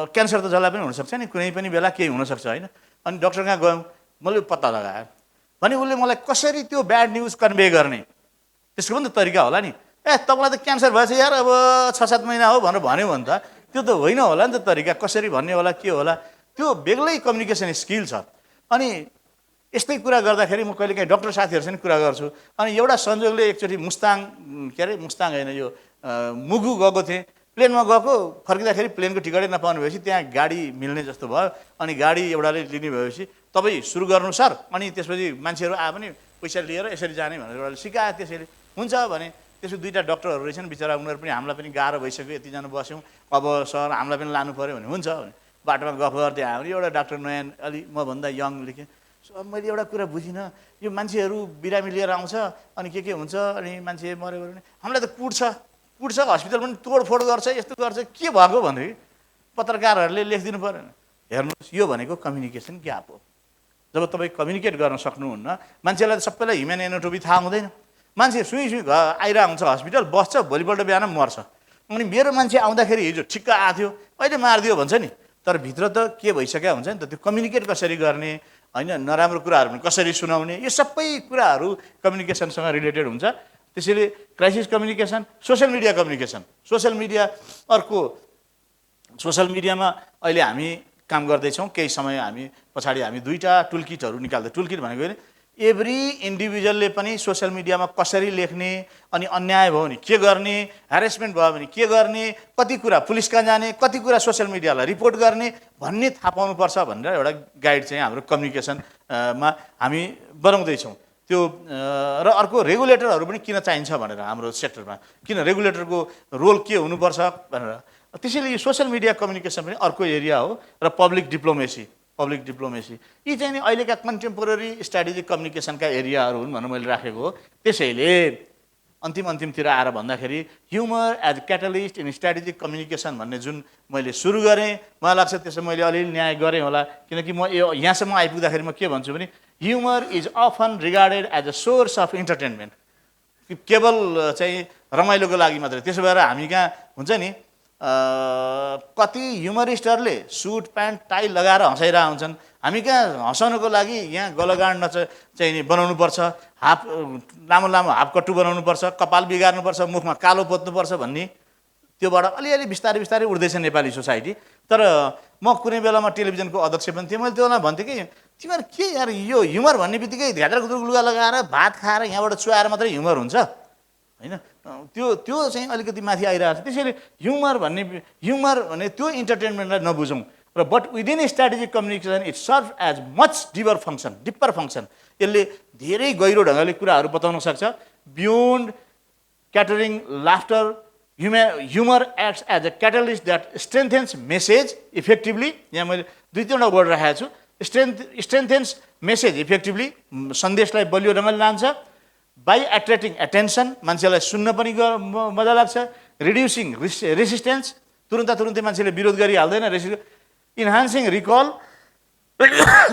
क्यान्सर त जसलाई पनि हुनसक्छ नि, कुनै पनि बेला केही हुनसक्छ होइन। अनि डक्टर कहाँ गयौँ, मैले पत्ता लगाएँ भने उसले मलाई कसरी त्यो ब्याड न्युज कन्भे गर्ने त्यसको पनि त तरिका होला नि। तपाईँलाई त क्यान्सर भएछ यार, अब 6-7 महिना हो भनेर भन्यो भने त त्यो त होइन होला नि त तरिका, कसरी भन्ने होला के होला, त्यो बेग्लै कम्युनिकेसन स्किल छ। अनि यस्तै कुरा गर्दाखेरि म कहिलेकाहीँ डक्टर साथीहरूसँग कुरा गर्छु। अनि एउटा संयोगले एकचोटि मुस्ताङ होइन यो मुगु गएको थिएँ, प्लेनमा गएको, फर्किँदाखेरि प्लेनको टिकटै नपाउनु भएपछि त्यहाँ गाडी मिल्ने जस्तो भयो। अनि गाडी एउटाले लिने भएपछि तपाईँ सुरु गर्नु सर, अनि त्यसपछि मान्छेहरू आए पनि पैसा लिएर यसरी जाने भनेर एउटाले सिकायो। त्यसैले हुन्छ भने त्यसो 2टा डक्टरहरू रहेछन् बिचरा, उनीहरू पनि हामीलाई पनि गाह्रो भइसक्यो, यतिजना बस्यौँ, अब सर हामीलाई पनि लानु पऱ्यो भने हुन्छ भने बाटोमा गफ गर्दै आयो। एउटा डाक्टर नयाँ अलि मभन्दा यङ लेखेँ, मैले एउटा कुरा बुझिनँ, यो मान्छेहरू बिरामी लिएर आउँछ अनि के हुन्छ, अनि मान्छे मऱ्यो भने हामीलाई त कुट्छ, हस्पिटल पनि तोडफोड गर्छ, यस्तो गर्छ, के भएको भने पत्रकारहरूले लेखिदिनु परेन। हेर्नुहोस्, यो भनेको कम्युनिकेसन ग्याप हो। जब तपाईँ कम्युनिकेट गर्न सक्नुहुन्न, मान्छेलाई त सबैलाई ह्युमन एनाटोमी थाहा हुँदैन। मान्छे सुई आइरहेको हुन्छ हस्पिटल, बस्छ, भोलिपल्ट बिहान मर्छ। अनि मेरो मान्छे आउँदाखेरि हिजो ठिक्क आएको थियो, अहिले मारिदियो भन्छ नि, तर भित्र त के भइसक्यो हुन्छ नि त। त्यो कम्युनिकेट कसरी गर्ने होइन, नराम्रो कुराहरू पनि कसरी सुनाउने, यो सबै कुराहरू कम्युनिकेसनसँग रिलेटेड हुन्छ। त्यसैले crisis communication, social media communication, social मिडियामा अहिले हामी काम गर्दैछौँ। केही समय पछाडि हामी 2टा टुलकिटहरू निकाल्दै, टुलकिट भनेको एभ्री इन्डिभिजुअलले पनि सोसियल मिडियामा कसरी लेख्ने, अनि अन्याय भयो भने के गर्ने, ह्यारेसमेन्ट भयो भने के गर्ने, कति कुरा पुलिस कहाँ जाने, कति कुरा सोसियल मिडियालाई रिपोर्ट गर्ने भन्ने थाहा पाउनुपर्छ भनेर एउटा गाइड चाहिँ हाम्रो कम्युनिकेसनमा हामी बनाउँदैछौँ। त्यो र अर्को रेगुलेटरहरू पनि किन चाहिन्छ भनेर हाम्रो सेक्टरमा, किन रेगुलेटरको रोल के हुनुपर्छ भनेर। त्यसैले यो सोसियल मिडिया कम्युनिकेसन पनि अर्को एरिया हो र पब्लिक डिप्लोमेसी यी चाहिँ नि अहिलेका कन्टेम्पोरेरी स्ट्राटेजिक कम्युनिकेसनका एरियाहरू हुन् भनेर मैले राखेको हो। त्यसैले अन्तिमतिर आएर भन्दाखेरि humour as catalyst in strategic communication भन्ने जुन मैले सुरु गरेँ, मलाई लाग्छ त्यसो मैले अलिअलि न्याय गरेँ होला, किनकि म यो यहाँसम्म आइपुग्दाखेरि म के भन्छु भने humour is often regarded as a source of entertainment, केवल चाहिँ रमाइलोको लागि मात्रै। त्यसो भएर हामी कहाँ हुन्छ नि कति ह्युमरिस्टहरूले सुट प्यान्ट टाई लगाएर हँसाइरहेको हुन्छन्, हामी कहाँ हँसाउनुको लागि यहाँ गलगाड चाहिँ नि बनाउनुपर्छ, हाफ लामो हाफकट्टु बनाउनुपर्छ, कपाल बिगार्नुपर्छ, मुखमा कालो पोत्नुपर्छ भन्ने त्योबाट अलिअलि बिस्तारै उठ्दैछ नेपाली सोसाइटी। तर म कुनै बेलामा टेलिभिजनको अध्यक्ष पनि थिएँ, मैले त्योलाई भन्थेँ कि तिमीहरू के यार यो ह्युमर भन्ने बित्तिकै घ्याद्रा गुद्रुक लुगा लगाएर भात खाएर यहाँबाट चुहाएर मात्रै ह्युमर हुन्छ होइन, त्यो चाहिँ अलिकति माथि आइरहेको छ। त्यसैले ह्युमर भने त्यो इन्टरटेनमेन्टलाई नबुझौँ र but within strategic communication it serve as much deeper function. यसले धेरै गहिरो ढङ्गले कुराहरू बताउन सक्छ। Beyond catering laughter, humour acts as a catalyst that strengthens message effectively. यहाँ मैले 2-3वटा वर्ड राखेको छु। स्ट्रेन्थेन्स मेसेज इफेक्टिभली, सन्देशलाई बलियो ढङ्गले लान्छ। बाई एट्र्याक्टिङ एटेन्सन, मान्छेलाई सुन्न पनि मजा लाग्छ। रिड्युसिङ रेसिस्टेन्स, तुरुन्तै मान्छेले विरोध गरिहाल्दैन। इन्हान्सिङ रिकल,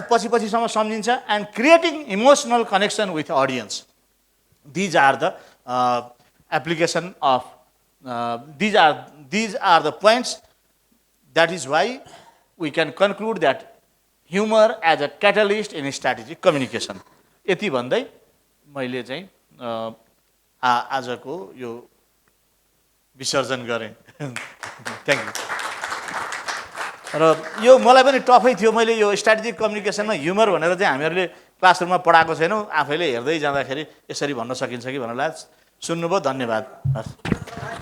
पछिसम्म सम्झिन्छ। And creating emotional connection with audience. These are the application of these are the points. That is why we can conclude that humor as a catalyst in strategic communication. यति भन्दै मैले चाहिँ आजको यो विसर्जन गरेँ। Thank you. र यो मलाई पनि टफै थियो, मैले यो स्ट्राटेजिक कम्युनिकेसनमा ह्युमर भनेर चाहिँ हामीहरूले क्लासरुममा पढाएको छैनौँ, आफैले हेर्दै जाँदाखेरि यसरी भन्न सकिन्छ कि भन्नलाई सुन्नुभयो। धन्यवाद।